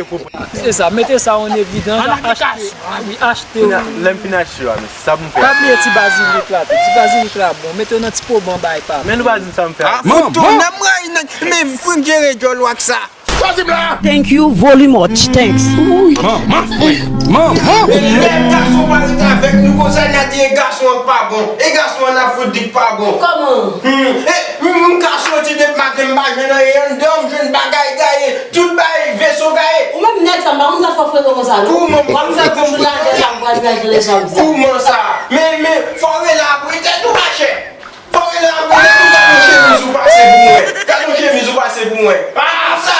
Se sa, mete sa an evidans. An aplikasyon. Wi, achte. Lè m fin achte yo a, mesye, sa pou m fè? Pa bliye ti bazilik la tou. Ti bazilik la bon. Mete yo nan ti poban bay pa. Men nou pa di m sa m fè. A fout tou, nan m rayi nèg. Men fouke jere djòl w ak sa. Thank you very much. Thanks. Manman, frè. Manman. E lè gason pa rete avèk nou konsa, n a di e gason an k pa bon. E gason an n ap fout di k pa bon. Kòman? Hmm. E m, m ka soti depi maten, m pa jwenn anyen anndan, m jwenn bagay gaye, tout bagay veso gaye. Ou menm nèg sa, m pa konn sa fè w frekan konsa, non. Kòman? W ap fè kouch la, jè sa, vwazin la, jè sa, m di. Kòman sa? Men, men, fò w rele apre tèt ou, machè. Fò w rele apre tèt ou, gad yon chemiz ou pase pou mwen. Gad yon chemiz ou pase pou mwen. Pas!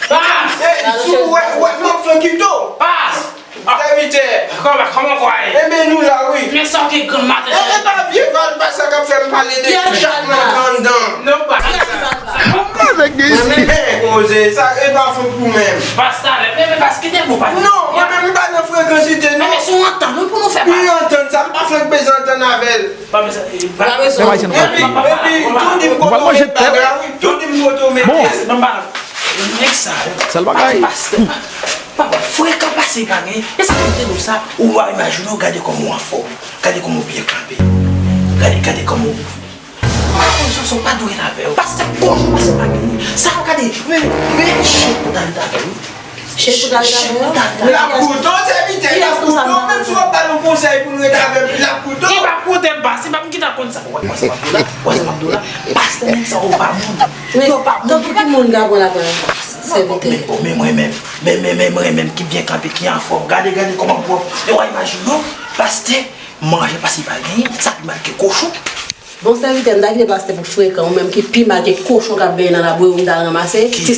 Pas! E, si w wè, wè, m ap fè kito. Pas! Sèvitè. Kòman, kòman w kwè? Enben, nou la, wi. Men sa w gen grann maten. E, e pa vye val pa sa k ap fè m pale de chak nèg anndan. Non, pa sa. Avèk de isi. Men, men, koze, sa, e pa fon pou menm. Pas talè, men, men, pas kite pou pas. Non, mwen menm, m pa nan frekansite, non. Men, men, se yon antant, wi, pou nou fè pas. Yon antant, sa, m pa fèk bezwen antann avè l. Pa bezwen, pa bezwen. Epi, epi, tou di m kote w met bag la, wi. Tou di m kote w met pyès. Bon. Ban m ba. Nèg sa yo. Sèl bagay. Pastè. Papa, frekan pase pa gen. E sa ki te nou sa? Ou pa imajine w, gade kòman w anfòm. Gade kòman w byen kanpe. Gade, gade kòman w. Pastè, sa w pa dwe avè w. Pastè, kochon pase pa gen. Sa w gade, men, men, chen pou ta avè w. Chen pou ta avè w. L ap koute w, sèvitè, l ap koute w, menm si w ap ba l yon konsèy pou l ret avè l, l ap koute w. Li p ap koute m, pastè, pa m ki ta konn sa. Wè, wè, sa m ap di w la. Wè, sa m ap di w la. Pastè, nèg sa yo pa moun. Yo pa moun. Donk, pou ki moun ka pran lapriyè? Sèvitè. Men, men, men, mwen menm, men, men, men, mwen menm ki byen kanpe, ki anfòm. Gade, gade kòman m pwòp. E w imajine w, pastè, manje pase pa genyen, sa pi mal ke kochon. Bon, sèvitè, m ta kite pastè pou frekan, ou menm ki pi mal ke kochon k ap benyen nan labou, ou m ta ranmase, ti,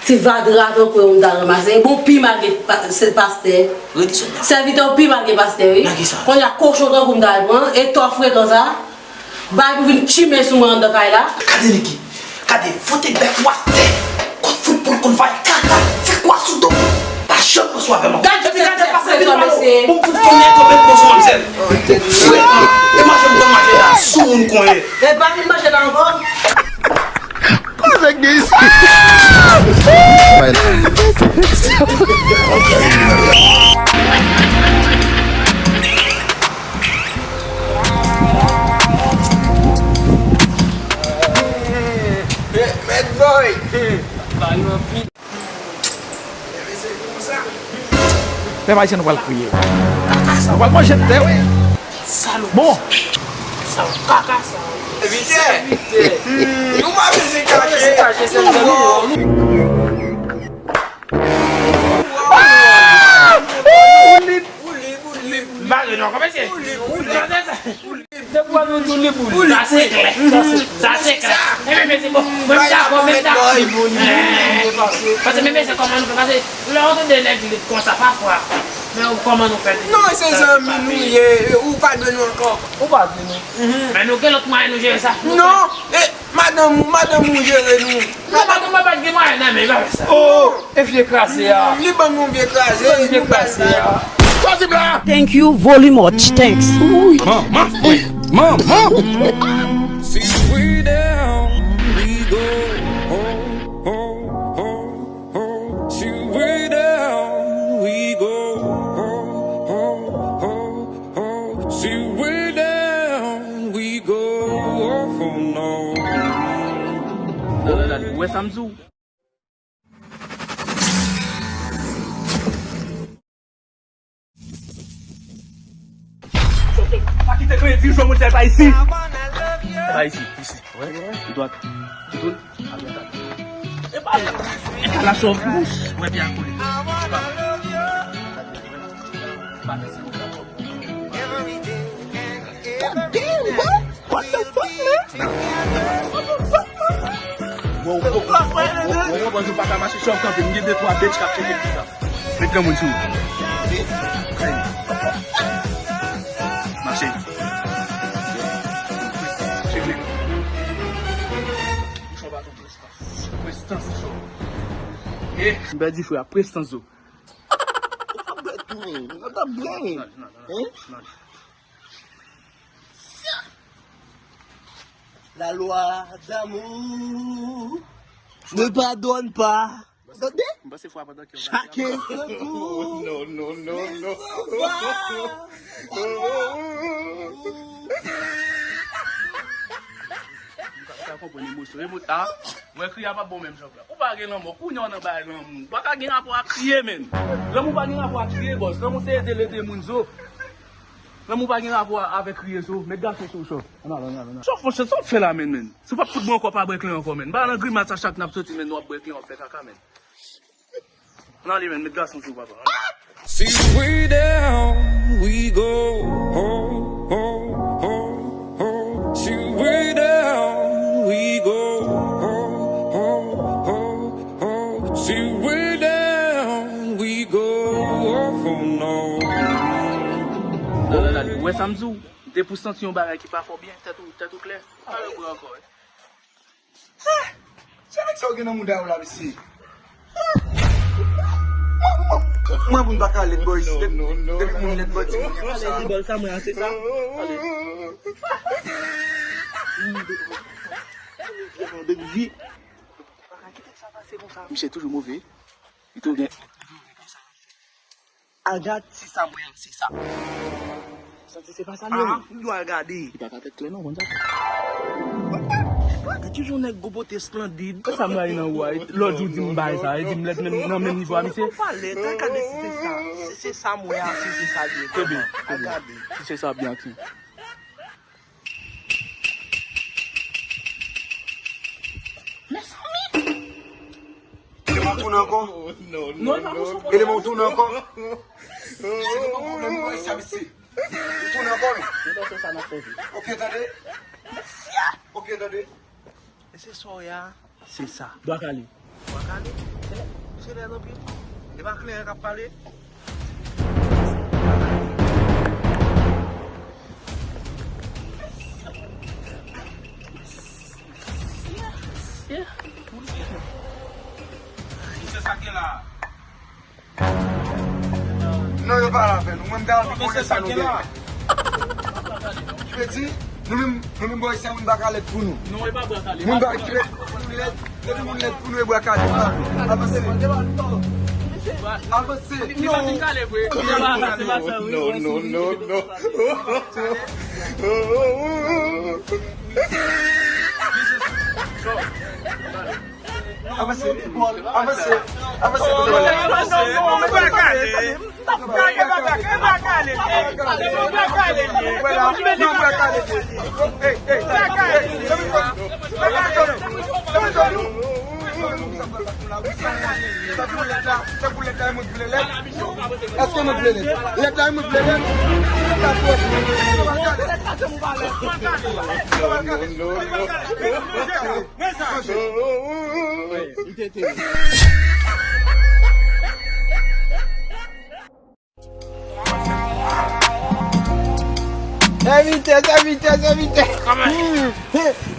ti vadra tankou ou m ta ranmase. Bon, pi mal ke pa-, se pastè. Sèvitè, ou pi mal ke pastè, wi. Nan ki sa? Kounye a, kochon tankou m ta al pran, e tò frekan sa. Bay pou vin chimen sou mwen anndan kay la. Gade Niki, gade, fout bèt ou atè. Kot fout poul konn fay kaka, fè kwa sou do. Pa janm pran sou avè m ankò. Gade, gade, pase vin pa non. Pou m fout fè yon nèg tonbe pran sou manmzèl. Frekan. E manje m pran manje la, sou moun konye. E pa vin manje la ankò. Koze k gen isi. Bay la. Mèt boy. Pèp ayisyen nou pral kriye. Nou pral manje tè, wi. Bon. Evite. Nou pa bezwen kache. Mare non, kòman se? Depi w ap nou di w li boul. Sa se klè. Sa se klè. Sa se klè. E men, men se bon. Mwen m dakò, men m dakò. Paske men, men se kòman nou fè, paske lè w tande nèg li konsa pafwa. Men kòman nou fè? Non, se zanmi nou ye, ou pa dwe nou ankò. Ou pa dwe nou. Men nou gen lòt mwayen nou jere sa. Non, e madanm, madanm ou jere nou. Non, madanm mwen pa t gen mwayen nan men, li pa fè sa. Oh, e vye kraze a. Li ban nou vye kraze, nou bay la. Chwazi m la. Thank you very much. Thanks. Manman, frè. Manman. See we down, we go. Oh, oh, oh, oh. See we down, we go. Oh, oh, oh, oh. See we down, we go. Oh, no. Ou wè sa m di w? Pa kite kredi, jwe modèl pa isi. Pa isi, isi. Wi. Dwat. Tout. E pa, e pa la chòf bouch. Wè, byen koule. God damn, what? What the fuck, man? What the fuck, man? Wow, wow, wow, wow, wow, yo pa ka mache chòf kanpe, m gen de twa bitch k ap cheke konsa. Met granmoun sou ou. Mache. Cheke. Bouchon baton prestans. Prestans, chòf. Eh. M pèdi frè a, prestans zo. Ou p ap bèt mwen, mwen t ap byen. Non, non, non, non. La loi d'amour ne pardonne pas. Tande? Chacun son tour. Non, non, non, non. Sa konprann emosyon. Emo-, ah. Wè kriye a p ap bon menm jan la. Ou pa gen lanmou, kounye a w nan bay lanmou. Ou pa ka gen rapò ak kriye, menn. Lanmou pa gen rapò ak kriye, bòs. Lanmou se ede l ede moun zo. Lanmou pa gen rapò avèk kriye zo. Met gason sou w, chòf. Ann al, ann al, ann al. Chòf, monchè, sa w ap fè la, menn, menn? Si w p ap fout mwen ankò, pa bwè klen ankò, menn. Ba nan grimas a chak n ap soti, menn, nou ap bwè klen, w ap fè kaka, menn. Ann ale, menn, met gason sou w, papa. Ann ale. See we down, we go, ho, ho, ho, ho. See we down, we go, ho, ho, ho, ho. See we down, we go, oh, oh, no. Dale, dale, ou wè sa m di w? M te pou santi yon bagay ki pa fè w byen, tèt ou, tèt ou klè. Ann ale, bwè ankò, wi. Se nèg sa yo gen nan mouda yo la, mesye. Mwen, moun pa ka lèd, boy. Depi moun lèd, boy, ti moun konsa. Ale, di bòl sa mwen, se sa. Ale. Depi vi. Pa ka kite sa pase konsa. Misye toujou move. Li toujou gen Al gad, se sa mwen, se sa. Santi se pa sa l ye, non? M dwe al gade. Li pa ka tèt klè, non, konn sa. Gade ki jan nèg gwo bote esplandid. Sa m rayi nan ou a, lòt jou di m bay sa, e di m lèd menm, nan menm nivo a misye. Ou pa lèd, al gade si se sa. Si se sa mwen a, si se sa l ye. Kebe, al gade. Si se sa, byen aksyon. Mezanmi! Eleman w tounen ankò? Eleman w tounen ankò? Se pa pwoblèm mwen sa, mesye. Ou tounen ankò, wi. Ok, tande. Ok, tande. E se sa w ye a. Se sa. Bwa kale. Bwa kale? Se, se lè anpil. E pa kleren k ap pale. Misye, sa k gen la? Non, yo pa la avè nou. Mwen, m te anvi konnen sa nou gen. Ki vle di, nou menm, nou menm bò isi a, moun pa ka lèd pou nou. Non, e pa bwa kale. Moun pa ki lèd, moun lèd, depi moun lèd pou nou, e bwa kale. Avanse. Avanse. Li pa fin kale vre. Li pa, se pa sa, wi. Non, non, non, non. Avanse, avanse, avanse. Èske nou vle lèd? Lèd la, nou vle lèd. Sèvitè, sèvitè, sèvitè. Kòman?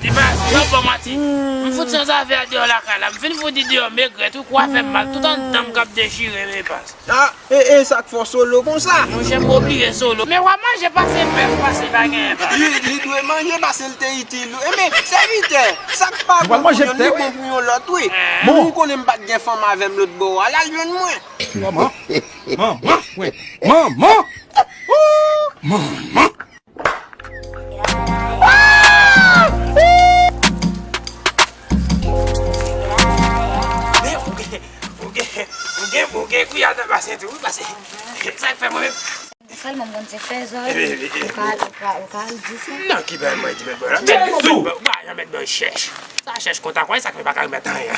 Ti baz, yo bon manti. M fout san zafè deyò lakay la. M fin fout li deyò, megrèt, ou kwè fè m mal. Tout anndan m k ap dechire, men pas. Ah, e, e sa k fè w solo konsa? Monchè, m oblije solo. Men w ap manje pase bèf, pase pa genyen pa. Li, li dwe manje pase l te itil ou. E men, sèvitè, sa k pa bon pou yonn, li bon pou yon lòt, wi. Bon. Ou konnen m pa t gen fanm avè m lòt bò a, l al jwenn mwen. Manman, manman, mwen, manman, manman. Men ou gen, ou gen, ou gen, ou gen kwi ata pase tou, wi, pase. Sa k fè mwen menm. Sèlman m konn se fè zòrèy. Ou ka, ou ka, ou ka al di sa. Non, ki bèl mwen di mèt bòy la. Mèt bòy, ou pa janm mèt bòy chèch. Sa chèch kontak, wè, sa k fè pa ka remèt anyen.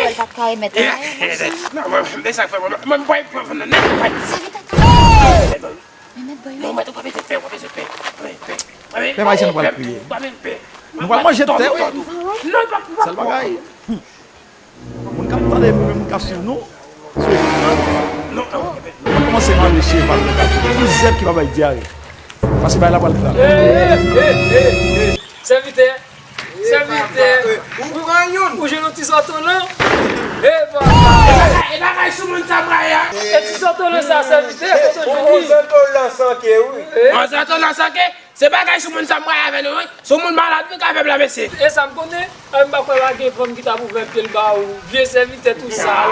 Ou pa ka remèt anyen, monchè. Non, mwen, men sa k fè mwen, mwen, mwen, mwen, mwen, mwen, mwen. Sa ki ta ka. Men mèt bòy, non, mèt ou pa bezwen pè, ou pa bezwen pè. Pè, pè. Pèp ayisyen, nou pral kriye. Nou pral manje tè, wi. Sèl bagay. Moun k ap tande nou, moun k ap swiv nou, sou ekran nan, nou kòmanse manje cheval nan kafe. Ti zèb ki pa bay dyare. Paske bay la pral klare. Sèvitè, sèvitè. Ou pran youn. Ou jwenn yon ti sòtolan? E papa. E bagay sou moun sa mwen a. E ti sòtolan sa, sèvitè, kote w jwenn li? Yon sòtolan sanke, wi. Yon sòtolan sanke? Se bagay sou moun sa mwen a avè nou, wi. Sou moun malad, wi, k avè m la, mesye. E sa m konnen, e m pa kwè pa gen fanm ki t ap ouvè pye l ba ou. Vye sèvitè tou sal.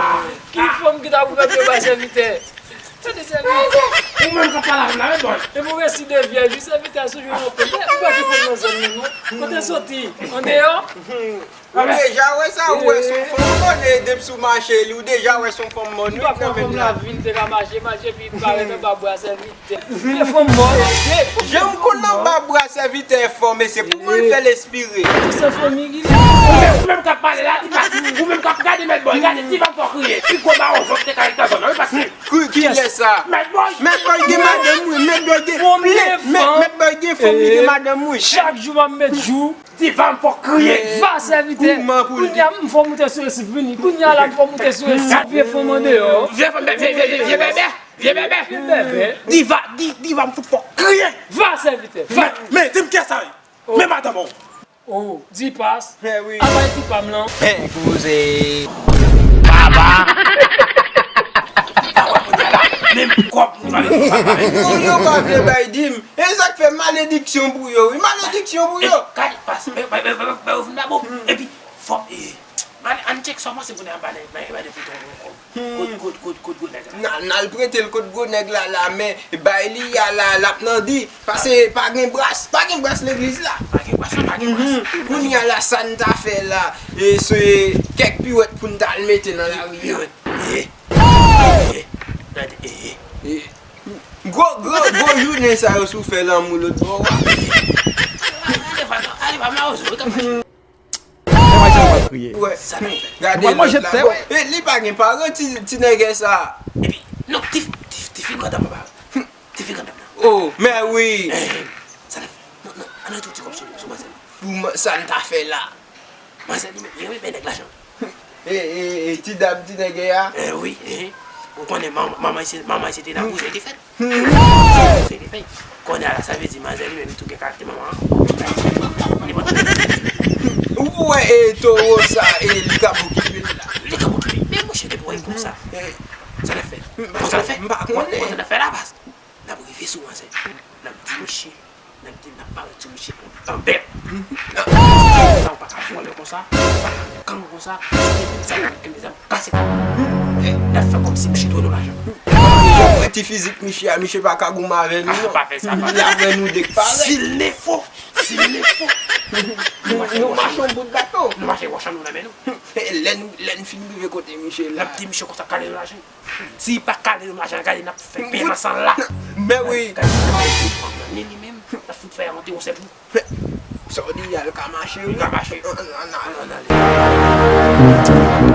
Ki fanm ki t ap ouvè pye l ba sèvitè? Tande sèvitè. Ou menm k ap pale avè m la, men bon. E pou resi de vyèj, wi, sèvitè a sou jwenn yon kote. Ou pa ki fè nan zòn nan, non. Kote soti? Andeyò? Ou deja wè sa, ou wè se yon fanm mòn, e depi sou mache li, ou deja wè se yon fanm mòn, wi, nan men la. Li pa pran fanm la, vin te ka mache, mache, epi parèt anba bra sèvitè. Li fanm mòn. Jan m konn anba bra sèvitè fò, mesye, pou mwen l fè l espire. Ti san fanmi ki li. Ou menm, ou menm k ap pale la, ti pa, ou menm k ap gade mèt bòy, gade ti fanm fò kriye. Pi gwo mawon vòt te ka ret nan zòn nan, wi, paske Ki, kilès sa? Mèt bòy. Mèt bòy gen madanm, wi. Mèt bòy gen, mèt, mèt bòy gen fanm, li gen madanm, wi. Chak jou m ap met jou. Diva m fò kriye. Va sèvitè. Kounye a m fò moute sou resif, vini. Kounye a la m fò moute sou resif. Vye fanm andeyò. Vye fanm, vye, vye, vye, vye bèbè. Vye bèbè. Vye bèbè. Diva, di, diva m fout fò kriye. Va sèvitè. Va. Men, men, di m kiyès sa ye. Men madanm ou. Oh, Dipas. Men wi. Apa e ti pa m lan. Men koze. Baba. Menm kòb nou pale. Pou yo pa vle bay dim. E sa k fè malediksyon pou yo, wi. Malediksyon pou yo. Kay, pas, men, men, men, men, men, ou vin dabo. Epi, fò, e, ann, ann tchek sa w panse pou n al ba nèg, ba, ba nèg pou ton kòb. Kot, kot, kot, kot gwo nèg la? N al, n al prete l kot gwo nèg la, la, men bay li a la, l ap nan di. Pase pa gen bras, pa gen bras legliz la. Pa gen bras, pa gen bras. Kounye a la, sa n ta fè la, e se kèk piwèt pou n ta al mete nan lari a. Piwèt. E, e, gade, e, e. Gwo, gwo, gwo jounen sa yo si w fè lanmou lòt bò a. Ale pa, ale pa mawozo, wi, kap mache. Wè, gade lòt la. Bon, e, li pa gen paran, ti, ti nègè sa. Epi, non, ti, ti, tifi grandam nan pa. Tifi grandam nan. Oh, men wi. Eh, sa n ap fè? Non, non, ann retounen ti kòb sou, sou manzè. Pou sa n ta fè la. Manzè li menm, li renmen bay nèg lajan. E, e, e, ti dam, ti nègè a? Eh, wi, eh. Ou konnen manman, manman se, manman se te nan bouzen li fèt. Kounye a la, sa vle di manzè li menm tou gen kalite manman an. Ou wè, e, towo sa, e, li k ap okipe l la. Li k ap okipe. Men monchè, depi w wè l konsa, sa n ap fè? Konsa n ap fè? M pa konnen. Konsa n ap fè la, baz. N ap rive sou manzè. N ap di misye, n ap di n ap parèt sou misye an bèt. Sa w pa ka vòlè konsa, w pa ka gang konsa, sa w kenbe zam. Kase kò. N ap fè kòmsi misye dwe nou lajan. Ou wè ti fizik misye a, misye pa ka goumen avè nou, non. Pa fè sa, pa fè sa. L ap wè nou de k parèt. S'il le faut, s'il le faut. Nou mache yon bout bato. Nou mache wòch an nou nan men nou. Lè n, lè n fin rive kote misye la. N ap di misye konsa, kale nou lajan. Si li pa kale nou lajan, gade n ap fè pen nan san la. Men wi. Gade, ni li menm, n ap fout fè a monte yon sèl kou. Sa w di, al ka mache, wi. Ka mache. Ann, ann, ann, ann ale.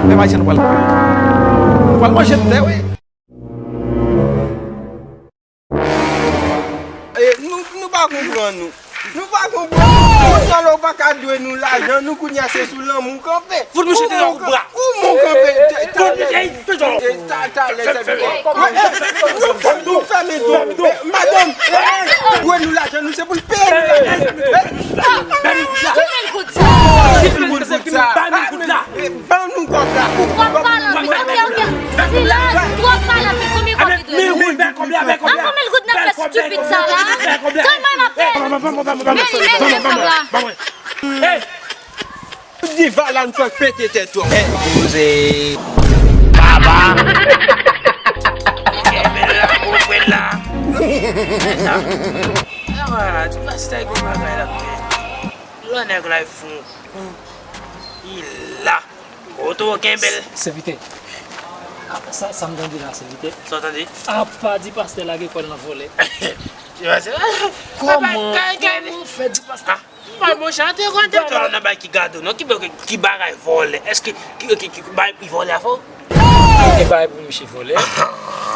Men pa jan nou pral pran. Nou pral manje tè, wi. E, nou, nou pa konprann nou. Nou pa konprann nou. Kounye a la, ou pa ka dwe nou lajan, nou kounye a se sou lanmou w kanpe. Fout misye devan kout bra. Ou moun kanpe. Fout misye, e, talè, talè, talè. Fèmen dlo. Madanm, dwe nou lajan, nou se pou l peye nou lajan. Ki mil goud sa? Ki mil goud sa? Ban nou kòb la. Ou twò palan, wi. Ok, ok. Silans, twò palan, se konbyen kòb li dwe nou? An konbyen goud n ap fè stupid sa la? Tèlman m ap fè. Men li, men li, men kòb la. Diva la n fè pete tèt ou. Baba. Kenbe la, kenbe la. Ti pastè gen bagay la. Lò nèg la fou. Li la. Kote w kenbe l? Sèvitè. Apa sa, sa m tande la, sèvitè? Sa w tande? Apa di pastè lage kò l nan vòlè? Kòman, kòman w fè di pastè? Ah, mwen chante konte tò nan bay ki gade w non, ki bagay, ki bagay vòlè? Èske ki, ki, ki bagay li vòlè a fò? Ki bagay pou misye vòlè?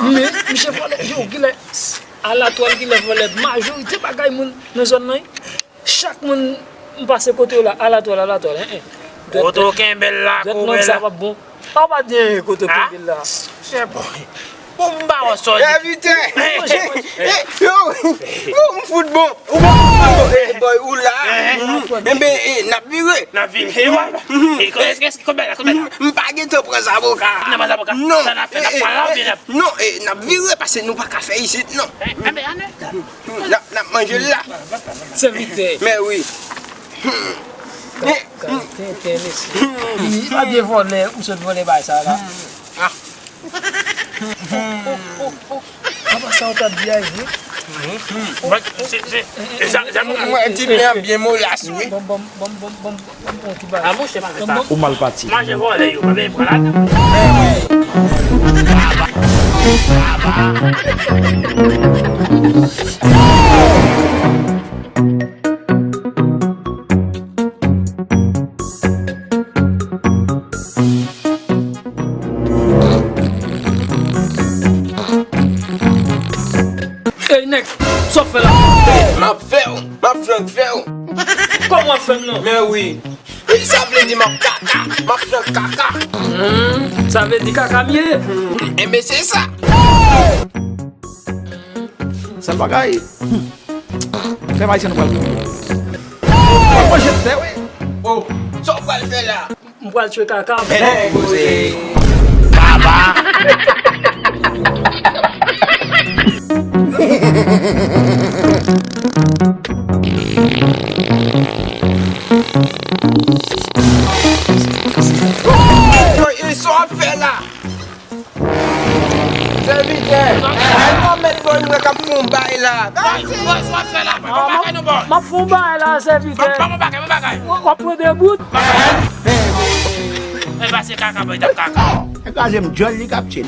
Men misye vòlè, yo, genlè alatwal, genlè vòlè majorite bagay moun nan zòn nan, wi. Chak moun m pase kote yo la, alatwal, alatwal, en, en. Kote w kenbe l la, dwèt long sa p ap bon. A, w pa t gen kote w kenbe l la. Chè bòy. Bon, m pa wè sa w di. Envite. Yo, yo, m fout bon. Ou bon, ou bon. Eh, bòy, ou la. Enben, eh, n ap vire. N ap vire. Èske, èske, konbyen la, konbyen la? M pa gen tan pran zaboka. Nan pran zaboka. Non. Sa n ap fè, n ap pran la oubyen n ap... Non, eh, n ap vire paske nou pa ka fè isit, non. Enben, ann. N ap, n ap manje l la. Sèvitè. Men wi. Kalite tenten, mesye. Pa byen vòlè, ou sot vòlè bay sa la. Apa sa w t ap di a, vre? Mwen, se, se, e sa, sa, mwen, mwen, ti byen, byen molas, wi. Bon, bon, bon, bon, bon, bon, bon, ti bagay. Ah, monchè, pa fè sa. Ou mal pati. Manje vòlè yo, pa vle pran ladan. Ey, nèg, sa w fè la? M ap fè w, m ap flank fè w. Kòman w ap fè m non? Men wi. E sa vle di m ap kaka, m ap flank kaka. Hmm, sa vle di kaka m ye? Hmm, enben se sa. Sèl bagay. Fè m ayisyen nou pral. Pral manje tè, wi. Oh, sa w pral fè la? M pral tchwe kaka m. Bèl koze. Baba. Sa w ap fè la? Sèvitè, al nan mèt bò nou wè k ap fè yon bay la. Gade. Bòy, sa w ap fè la? Ban m yon bagay non, bòy. M ap fè yon bay la, sèvitè. Ban m yon bagay, yon bagay. W ap pran de bout. E ba se kaka, bòy, t ap kaka. E kraze m djòl li k ap tchil.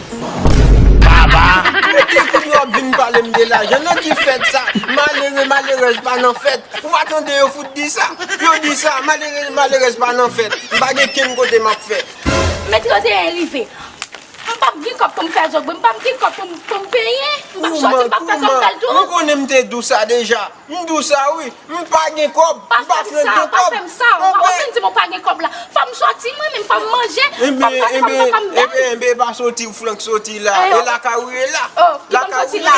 Baba. Epi kounye w ap vin pale m de lajan. Nan ki fèt sa? Malere, malerèz pa nan fèt. Ou pa tande yo fout di sa? Yo di sa, malere, malerèz pa nan fèt. M pa gen kenn kote m ap fè. Men trannteyen rive. M p ap gen kòb pou m fè zògbe, m p ap gen kòb pou m, pou m penyen, m p ap sòti, m p ap fè kòb fè l tou. Ou konnen m te di w sa deja. M di w sa wi, m pa gen kòb, m pa fè gen kòb. Pa fè m sa, w ap vin di m ou pa gen kòb la. Fò m sòti mwen menm, fò m manje, fò m sòti, fò m fè kòb m bèl. Enben, enben, pa sòti, w flank sòti la. E lakay ou ye la. Oh, ki pou m sòti la?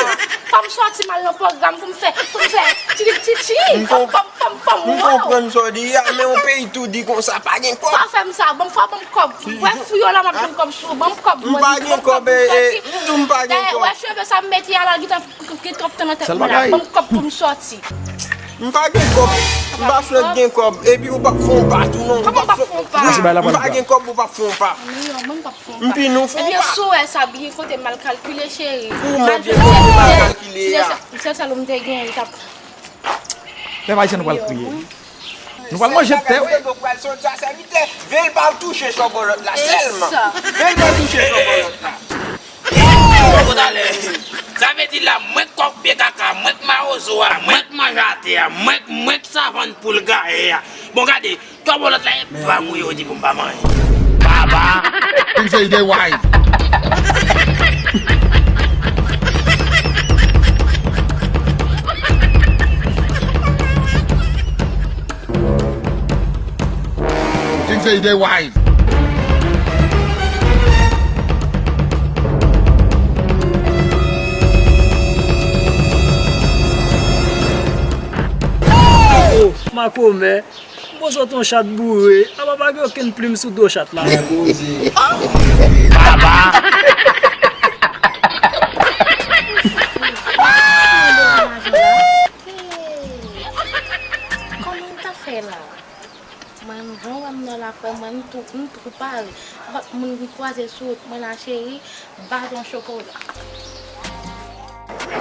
Fò m sòti, m al nan pwogram pou m fè, pou m fè ti, ti, ti, kòb, kòb. M konprann sa w di a, men yon peyi tou di konsa, pa gen kòb. Pa fè m sa, ban m fwa, ban m kòb. Wè fou yo la, m ap jwenn kòb sou ou, ban m kòb mwen, ban m kòb pou m sòti. M pa gen kòb. Dayè, wè cheve sa m mete a la, gen tan, gen twòp tan nan tèt mwen la, ban m kòb pou m sòti. M pa gen kòb, m pa flank gen kòb, epi ou p ap fè yon pa tou non. Kòman m p ap fè yon pa? M pa gen kòb, ou p ap fè yon pa. M pi nou fè yon pa. Ebyen, si w wè sa byen kote m al kalkile, cheri. Kouman byen kote m al kalkile a? Sèl, sèl, sèl ou m te gen, li t ap Pèp ayisyen nou pral kriye. Nou pral manje tè, wi. Ou pral sòti a sèvitè. Veye l pa touche sògòlòt la sèlman. Veye l pa touche sògòlòt la. Sa vle di la, mwen k kòk pye kaka, mwen k mawozo a, mwen k manje atè a, mwen k, mwen k savann poul gaye a. Bon, gade, twa bò lòt la, e pa mouye yo di pou m pa manje. Baba! Things say they wise. Things say they wise. Oh, makomè. M poze w ton chat boure. Apa pa gen okenn plim sou do chat la? Baba! Kòman m ta fè la? Mwen, jan w wè m nan laprè, mwen, m tou, m tou pare. Lòt moun ki kwaze sou wout mwen la, cheri, baton chokola.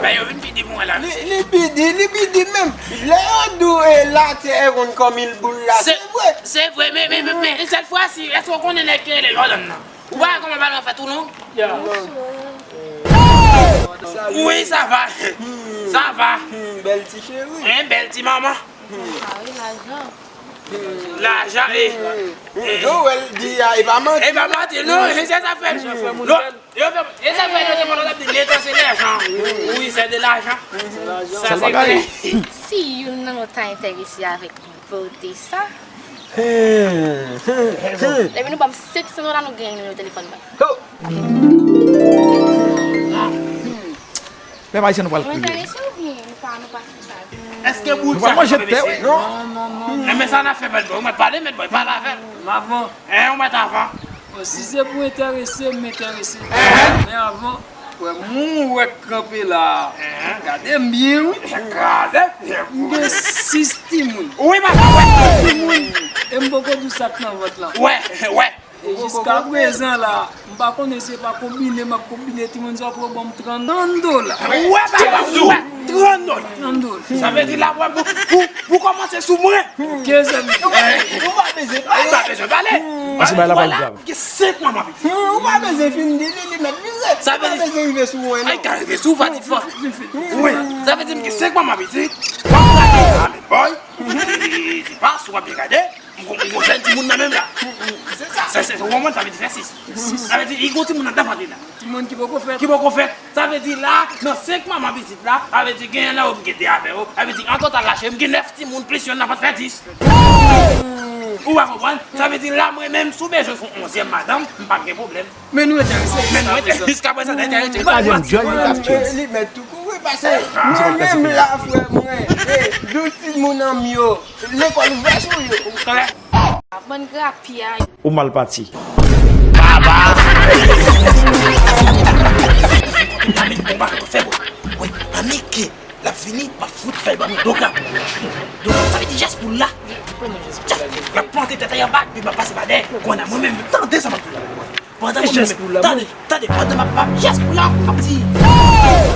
Ba yo vin pidi pou mwen la, mesye. Li, li pidi, li pidi menm. Lè yo di w, e, la tè e ronn kòm il boul la, se vre. Se vre, men, men, men, men, sèt fwa si, èske w konnen nèg ki rele Jordan nan? Ou pa wè kòman balon fèt ou non? Wi, sa va. Sa va. Bèl ti cheri. Hein, bèl ti manman. Lajan, e. Yo, wè l di a, e pa manti. E pa manti, non, e se sa fè l. Non, yo fè, e sa fè l, yo te konn ap di, letan se lajan. Wi, se de lajan. Sa se klè. Si youn nan nou ta enterese avèk bote sa. Depi nou ban m senk san dola, nou genyen nimewo telefòn mwen. Pèp ayisyen nou pral kriye. Mwen enterese oubyen nou pa, nou pa fè sa? Èske bout sa pral manje tè, wi. Non, non, non. Enben sa n ap fè, mèt bòy, ou mèt pale, mèt bòy, pale avè l. M avan. Hein, ou mèt avan. Bon, si se pou enterese, m enterese. Men avan, wè moun ou wè k kanpe la a. Gade m byen, wi. Gade. M gen sis timoun. Wi, papa, wè. Timoun, e m poko di w sa k nan vant lan. Wè, wè. E jiska prezan la, m pa konnen si se pa konbine m ap konbine timoun sa pou yo ban m trant dola. Wè, papa, wè. Trannde dola. Trannde dola. Sa vle di la, wè, pou, pou, pou kòmanse sou mwen. Kenz mil. Ou pa bezwen pale. Ou pa bezwen pale. Paske bay la pa grav. Gen senk manman pitit. Ou pa bezwen fin di li, li mèt vize. Sa vle di, ou pa bezwen rive sou mwen, non. Ay, ka rive sou ou, va di fò. Wi. Sa vle di m gen senk manman pitit. W ap gade Amen Boy. Li di pa, si w ap byen gade. M gon, m gon jèn timoun nan menm la. Se sa. Se, se, ou konprann, sa vle di fè sis. Sa vle di, li gon timoun anndan vant li la. Timoun ki poko fèt. Ki poko fèt. Sa vle di la, nan senk manman pitit la, sa vle di genyen nan yo m gen de avè yo. Sa vle di, an total la, cheri, m gen nèf timoun plis yonn nan vant fè dis. Ou pa konprann? Sa vle di la, mwen menm, si w bezwen fè yon onzyèm madanm, m p ap gen pwoblèm. Men nou enterese. Men nou enterese. Jiskaprezan, nou enterese. Li mèt tou kouri, paske mwen menm la, frè mwen, e, douz timoun an m yo, lekòl ouvè sou yo. Bann grapyay. Ou mal pati. Baba! Annik, bon, ba, fè bon. Wi, annik, l ap vini, m ap fout fèy ban mwen, doka. Doka, sa vle di jès poul la. L ap plante tèt li anba, epi m ap pase pa dèyè. Kounye a, mwen menm, tande sa m ap di la. Pandan mwen menm, tande, tande, pandan m ap, m ap jès poul la, m ap di.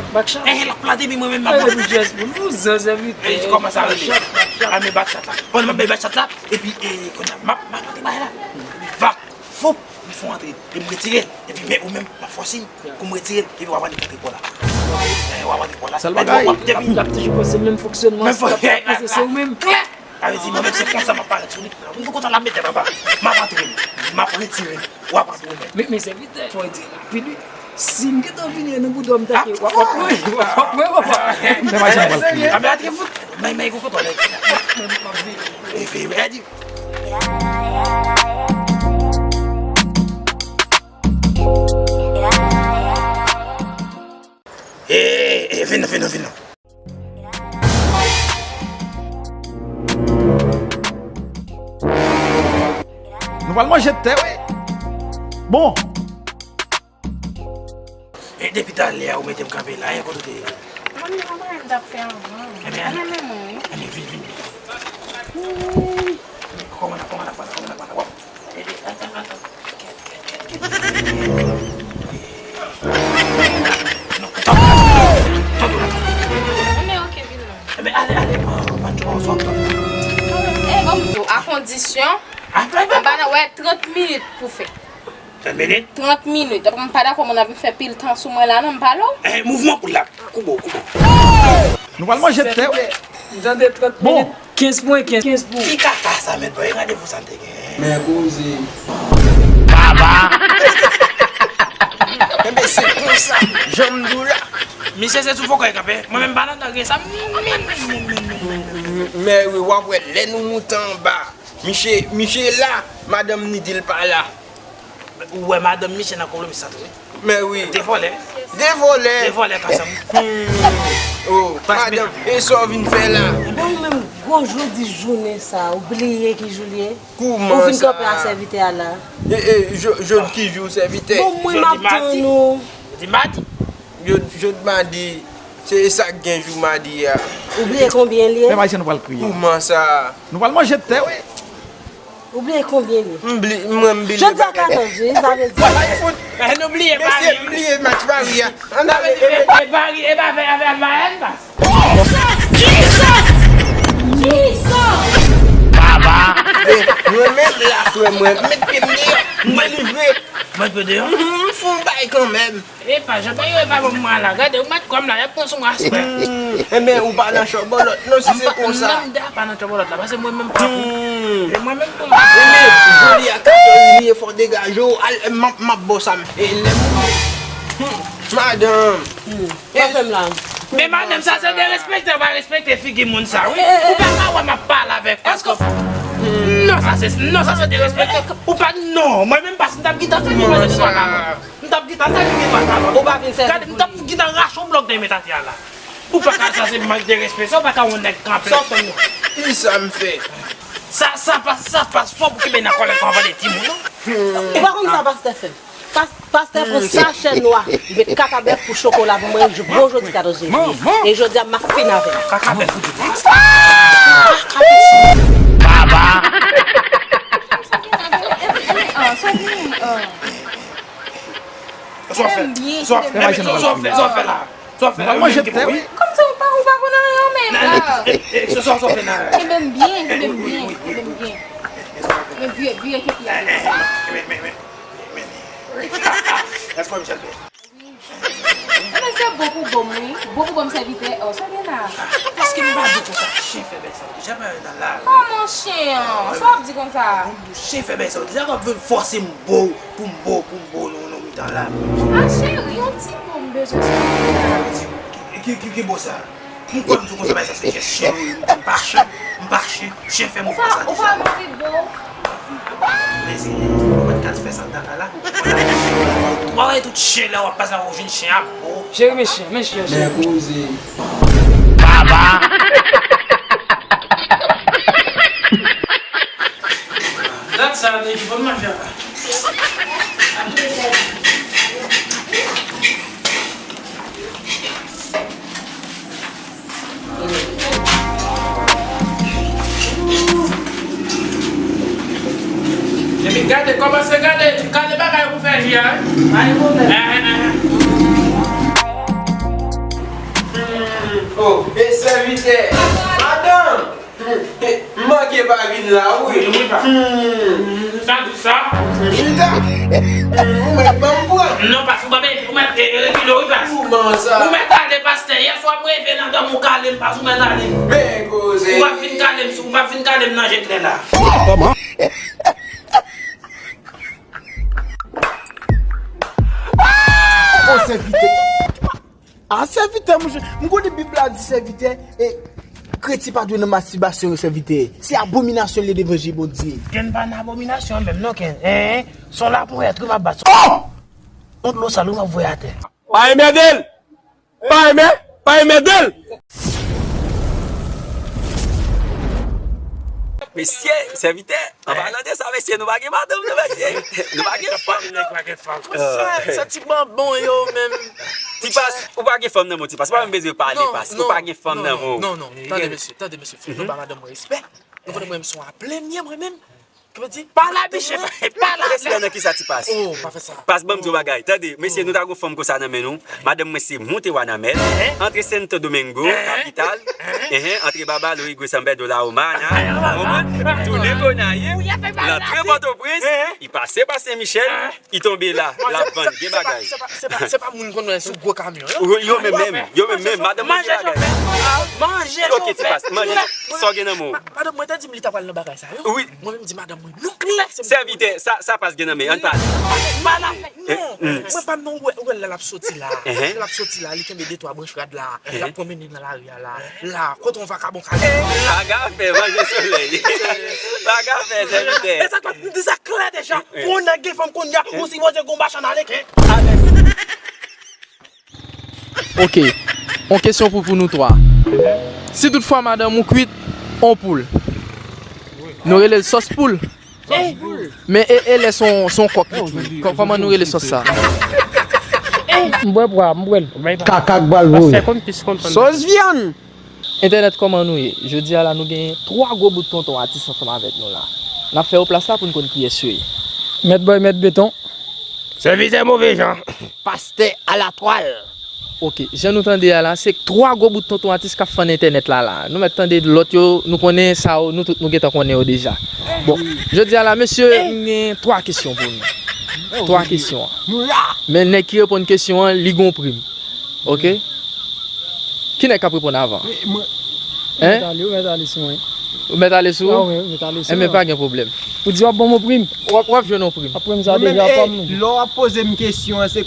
Bakchat. Eh, l ap plante, men mwen menm, m ap. Epi jès poul, ou zan sèvitè. Epi kòman sa rele? Bakchat, bakchat. A, men bakchat la. Pandan m ap bay bakchat la, epi, e, kounye a, m ap, m ap antre bay la. Epi vak, foup, m fè antre. Epi m retire l. Epi men ou menm, m ap fè w siy pou m retire l. Epi w ap annik antre kò la. Eh, w ap antre kò la. Sèl bagay. L ap toujou panse menm fonksyònman, l ap panse se ou menm. Klè! Sa vle di, mwen menm, se konsa m ap parèt sou li. Mwen konsa l ap mete papa. M ap antre l. M ap retire l. W ap antre w menm. Men, men sèvitè, fò w di rapid, wi. Si m gentan vini, nan boudò m tanke, w ap, w ap, w ap, w ap, w ap. Men machin pral kriye. A, men antre fout. Men, men, gon kontwòl, nèg. Men, men, m ap vini. E, fè, men, di. E, e, vin, vin, vin. Nou pral manje tè, wi. Bon. E depi talè a ou mete m kanpe la, e kote w te ye? Mwen menm, mwen t ap fè anvan. Ebyen, ale. Ebyen, vin, vin, vin. Kòman n ap, kòman n ap, kòman n ap, kòman n ap, kòman n ap. Ebyen, ok, vin non. Ebyen, ale, ale, pran, pran, pran, pran. E, bon, a kondisyon, m pa nan, wè, trant minit pou fè. Trant minit? Trant minit. Apre, m pa dakò moun ap fè pil tan sou mwen la, non, m pale w. Eh, mouvman pou l la. Koubo, koubo. Nou pral manje tè, wi. M tande trant minit. Kenz pwen kenz, kenz pou ou. Ki kaka sa, mèt bòy? Gade pou sa m te gen. Men koze. Baba! Enben, se konsa, jan m di w la. Misye se sou fokòy kanpe. Mwen menm pa nan dògre sa. Men wi, w ap wè, lè nou moute anba, misye, misye la, madanm ni di l pa la. Ou wè madanm misye nan konplo misye sa tou, wi. Men wi. De vòlè. De vòlè. De vòlè, kansanm. Hmm. Oh, madanm, e sa w vin fè la? Bon, ou menm, gwo jodi jounen sa, ou bliye ki jou l ye? Kouman sa? Ou vin kanpe a sèvitè a la? E, e, jo-, jodi ki jou, sèvitè? Bon, mwen m ap tann ou. Jodi madi. Jodi, jodi madi, se sa k gen jou madi a. Ou bliye konbyen l ye? Men machin nou pral kriye. Kouman sa? Nou pral manje tè, wi. Ou bliye konbyen li? M bli-, mwen m bliye. Jodi a katòz, wi, sa vle di. Ay, fout. Eh, nou bliye Pari. Mesye, m bliye match Pari a. Ann ale, e, e, Pari, e pa avè, avè, avè Bayern, pas. Kisa? Kisa? Kisa? Baba. Eh, mwen menm la, frè mwen, m met pye m deyò, m delivre. Mwen pye deyò? Mhm, m fè yon bay kanmenm. Epa, jan bagay yo, epa, bon, mwen la, gade, ou mèt kòm la, y ap pran sou mwen aswè. Hmm, enben, ou pa nan chòbòlòt, non, si se konsa. Non, m pa nan chòbòlòt la, paske mwen menm pa pou. Hmm. E mwen menm pou. Enben, jodi a katòz li ye, fò degaje w, al, m ap, m ap bò sa m. E lè m. Hmm, madanm. Hmm, pa fè m la. Men madanm, sa se derespekte, ou pa respekte figi moun sa, wi. Eh, eh, eh. Ou pa ka wè m ap pale avèk, paske. Non, sa se, non, sa se derespekte. Ou pa, non, mwen menm, paske m t ap gentan fè li manje de twa kalòt. M t ap gentan sèvi gen twa kalòt. Ou pa vin sèvi pou li. Gade, m t ap gentan rache yon blòk nan men atè a la. Ou pa ka, sa se mank de respè, sa ou pa ka wè yon nèg kanpe. Sa w fè m? Kisa m fè? Sa, sa pa, sa pa fò pou kenbe nan kòlèt kòm de timoun, non? Hmm. Ou pa konn sa pastè fè? Pas-, pastè pran sachè nwa, li met kaka bèf pou chokola pou mwen, gwo jodi katòz fevriye. E jodi a, m ap fin avè l. Kaka bèf pou di. Baba! Sa w ap fè? Sa w ap fè? Sa w ap fè? Sa w ap fè la? Sa w ap fè la? Mwen manje tè, wi. Kòmsi ou pa, ou pa Nan, nan, e, e, e, sa, sa, sa w fè nan? Kenbe m byen, kenbe m byen, kenbe m byen. Men vire, vire kèk la. Men, men, men, men, men. Èske Michel bèl? Wi. Ebyen, se bon pou bon m, wi. Bon pou bon m sèvitè. Oh, sa gen la. Paske m pa di konsa, chen fè bèl sa. Deja pa nan la. Kòman chen an? Sa w ap di konsa? Chen fè bèl sa. Deja w ap vin fòse m bo, pou m bo, pou m bo, non, non, mitan la. Ah, cheri, yon ti bo m bezwen sèvitè. Ki, ki, ki, ki bo sa? M kwè m di w konsa, bagay sa se chen, chen, wi, m pa chen, m pa chen, chen fè m ofans sa deja. Ou pa anvi bo? Mezanmi, ou pa t ka fè sa nan kay la. Ou pa wè tout chen la, w ap pase la, w jwenn chen ap bo. Cheri, men chen, men chen, cheri. Men koze. Baba! Dat sa, nèg, bon manje apa. Epi gade, kòmanse gade, gade bagay pou fè ji a, wi. Pa gen pwoblèm. Eh, eh, eh, eh. Hmm, oh, e sèvitè. Madanm! M manke pa vin la, wi. Wi, wi, pa. Hmm. Sa di sa? Chita. Hmm, ou mèt ban m pran. Non, pas, ou pa mèt, ou mèt, eh, eh, rekile, wi, pas. Kouman sa? Ou mèt ale, pastè. Yè swa, mwen leve nan dòmi, ou kale m, pas, ou mèt ale. Men koze. Ou pa vin kale m, ou pa vin kale m nan je klè la. Kòman? Ou sèvitè. Ah, sèvitè, monchè. M konnen Bib la di sèvitè, e, kretyen pa dwe nan mastibasyon, sèvitè. Se abominasyon li devan je Bondye. Ken pa nan abominasyon menm, non, Ken. Hein? Son la pou èt, wi, m ap bat. Oh! On dlo sal, wi, m ap voye atè. Pa enmède l! Pa enmè, pa enmède l! Mesye, sèvitè, an palan de sa, mesye, nou pa gen madanm, non, mesye. Nou pa gen fanm, non. Sa, sa ti banbon yo menm. Ti pas, ou pa gen fanm nan men w, ti pas. Ou pa menm bezwen pale, pas. Ou pa gen fanm nan men w. Non, non, tande, mesye, tande, mesye. Fòk nou ba madanm mwen respè. Nou konnen mwen menm se yon aplenyen, mwen menm. Ki vle di? Pa la, biche, pa la. Respè nan kisa, ti pas? Oh, pa fè sa. Pas, ban m di w bagay. Tande, mesye, nou ta gon fanm konsa nan men nou. Madanm mwen se Monte Wanament, antre Santo Domingo, kapital, antre Babalou, Igwe, San Pedro, La Romana, tounen Gonayiv, l antre Pòtoprens, li pase pa Sen Michèl, li tonbe la, l ap vann, gen bagay. Se pa, se pa, se pa moun konn wè sou gwo kamyon, yo. Yo menm menm, yo menm menm, madanm mwen gen bagay. Manje. Ok, ti pas, manje. Sa w gen nan men w? Madanm mwen te di m li ta pral nan bagay sa yo. Wi. Mwen menm di madanm mwen, non. Klè, se sèvitè, sa, sa pas gen nan men, ann pale. Pa la fè, non. Mwen pa m non, ou wè, ou wè lè l ap soti la. Lè l ap soti la, li kenbe de twa branch rad la. L ap pwonmennen nan lari a la. La, kote yon vakabon ka ye. Bagay fè, manje solèy. Bagay fè, sèvitè. E sa, m di sa klè deja. Pou yon nèg gen fanm kounye a, ou sipoze gon machann aleken. Ok. On kesyon pou, pou nou twa. Si tout fwa madanm ou kwit on poul, nou rele l sòs poul. Men e, e lè se on, se on kòk li kwit, kò-, kòman nou rele sòs sa? M bwè pwa, m bwè l. Kaka k bal voye. Sòs vyann. Entènèt, kòman nou ye? Jodi a la, nou gen twa gwo bout tonton atis ansanm avèk nou la. N ap fè yo plas la pou n konn kiyès yo ye. Mèt Bòy, Mèt Beton. Sèvitè move jan. Pastè alatwal. Ok, jan nou tande a la, se twa gwo bout tonton atis k ap fann entènèt la la. Nou mèt tande lòt yo, nou konnen sa yo, nou tout nou gentan konnen yo deja. Bon, jodi a la, mesye, m gen twa kesyon pou nou. Twa kesyon. Men nèg ki reponn kesyon an, li gon prim. Ok? Ki nèg k ap reponn avan? Hein? Ou mèt ale, ou mèt ale sou mwen. Ou mèt ale sou ou? Ah, wi, ou mèt ale sou mwen. Enben, pa gen pwoblèm. Ou di w ap ban m yon prim? W ap, w ap jwenn yon prim. Prim sa deja pa m non. Lè w ap poze m kesyon an, se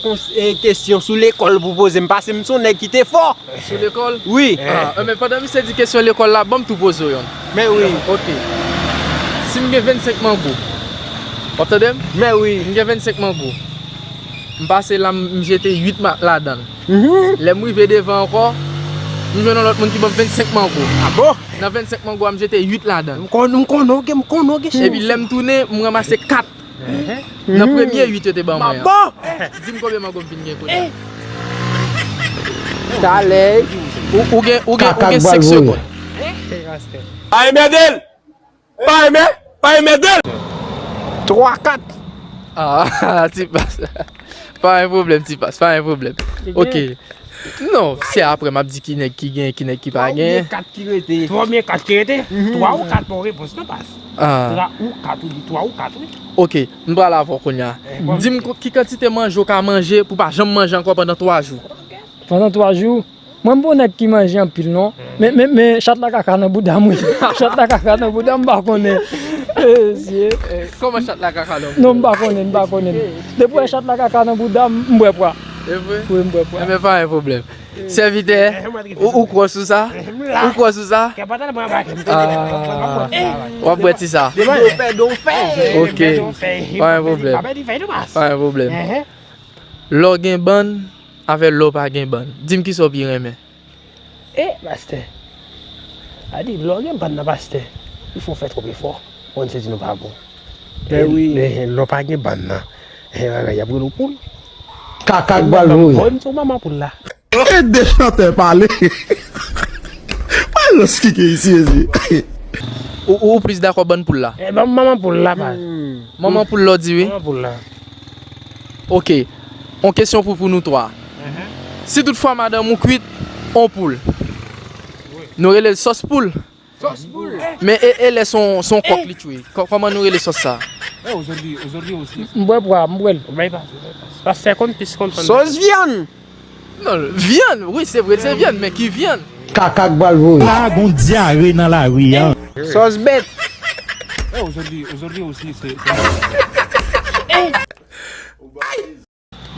kesyon sou lekòl pou poze m, paske m se yon nèg ki te fò. Sou lekòl? Wi. Ah, enben, pandan misye di kesyon lekòl la, ban m tou poze w yonn. Men wi. Ok. Si m gen vennsenk mango, w ap tande m? Men wi. M gen vennsenk mango. M pase la, m, m jete uit ma-, ladan l. Lè m rive devan ankò, m jwenn yon lòt moun ki ban m vennsenk mango. Ah bon? Nan vennsenk mango a, m jete uit ladan l. M konn, m konnen w gen, m konnen w gen chans. Epi lè m tounen, m ranmase kat. Nan premye uit yo te ban mwen an. Di m konbyen mango m vin gen kounye a. Talè. Ou, ou gen, ou gen, ou gen senk segonn. Ay, mèdèl! Pa enmè, pa enmèdèl! Twa, kat. Ah, ti pas. Pa gen pwoblèm, ti pas, pa gen pwoblèm. Ok. Non, se apre m ap di ki nèg ki gen, ki nèg ki pa gen. Premye kat ki rete. Premye kat ki rete? Twa ou kat bon repons nan, baz. Ah. Twa ou kat, ou di twa ou kat, wi. Ok, m pral avè w kounye a. Di m ki kantite manje w ka manje pou pa janm manje ankò pandan twa jou. Pandan twa jou? Mwen m pa yon nèg ki manje anpil, non. Men, men, men chat la kaka nan bouda m, wi. Chat la kaka nan bouda m, m pa konnen. Eh, mesye. Eh, kòman chat la kaka nan bouda? Non, m pa konnen, m pa konnen. Depi w wè chat la kaka nan bouda m, m bwè pwa. E vre? Wi, m bwè pwa. Enben, pa gen pwoblèm. Sèvitè, ou, ou kwè sou sa? Ou kwè sou sa? Ah, w ap bwè ti sa? Ok. Pa gen pwoblèm. Pa gen pwoblèm. Lè w gen bann, avè lè w pa gen bann. Di m kisa w pi renmen? E, pastè. A di, lè w gen bann nan, pastè, il fò w fè twòp efò. Moun se di nou pa bon. Bè wi. E, lè w pa gen bann nan, e, bagay, y ap rele w poul. Kaka k pral voye. Bon, se w manman poul la. Ede chantè pale. Pa lòs ki gen isi, isi. Ou, ou plis dakò bann poul la? E, ban m manman poul la, baz. Manman poul la w di wi? Manman poul la. Ok. On kesyon pou, pou nou twa. Si tout fwa madanm ou kwit on poul, nou rele l sòs poul. Sòs poul. Men e, e lè se on, se on kòk li tchwe? Kò-, kòman nou rele sòs sa? M bwè pwa, m bwè l. Pastè konn plis konprann. Sòs vyann. Non, vyann, wi, se vre, se vyann, men ki vyann? Kaka k pral voye. La gon dyare nan lari a. Sòs bèt.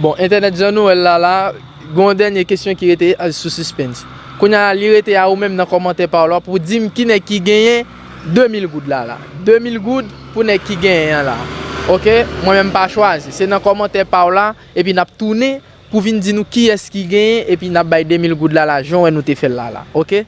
Bon, entènèt jan nou wè l la la, gon dènye kesyon ki rete, ah, sou sispens. Kounye a la, li rete a ou menm nan kòmantè pa w la pou di m ki nèg ki genyen de mil goud la la. De mil goud pou nèg ki genyen an la. Ok? Mwen menm m pa chwazi. Se nan kòmantè pa w la, epi n ap tounen pou vin di nou kiyès ki genyen, epi n ap bay de mil goud la la, jan w wè nou te fè l la la. Ok?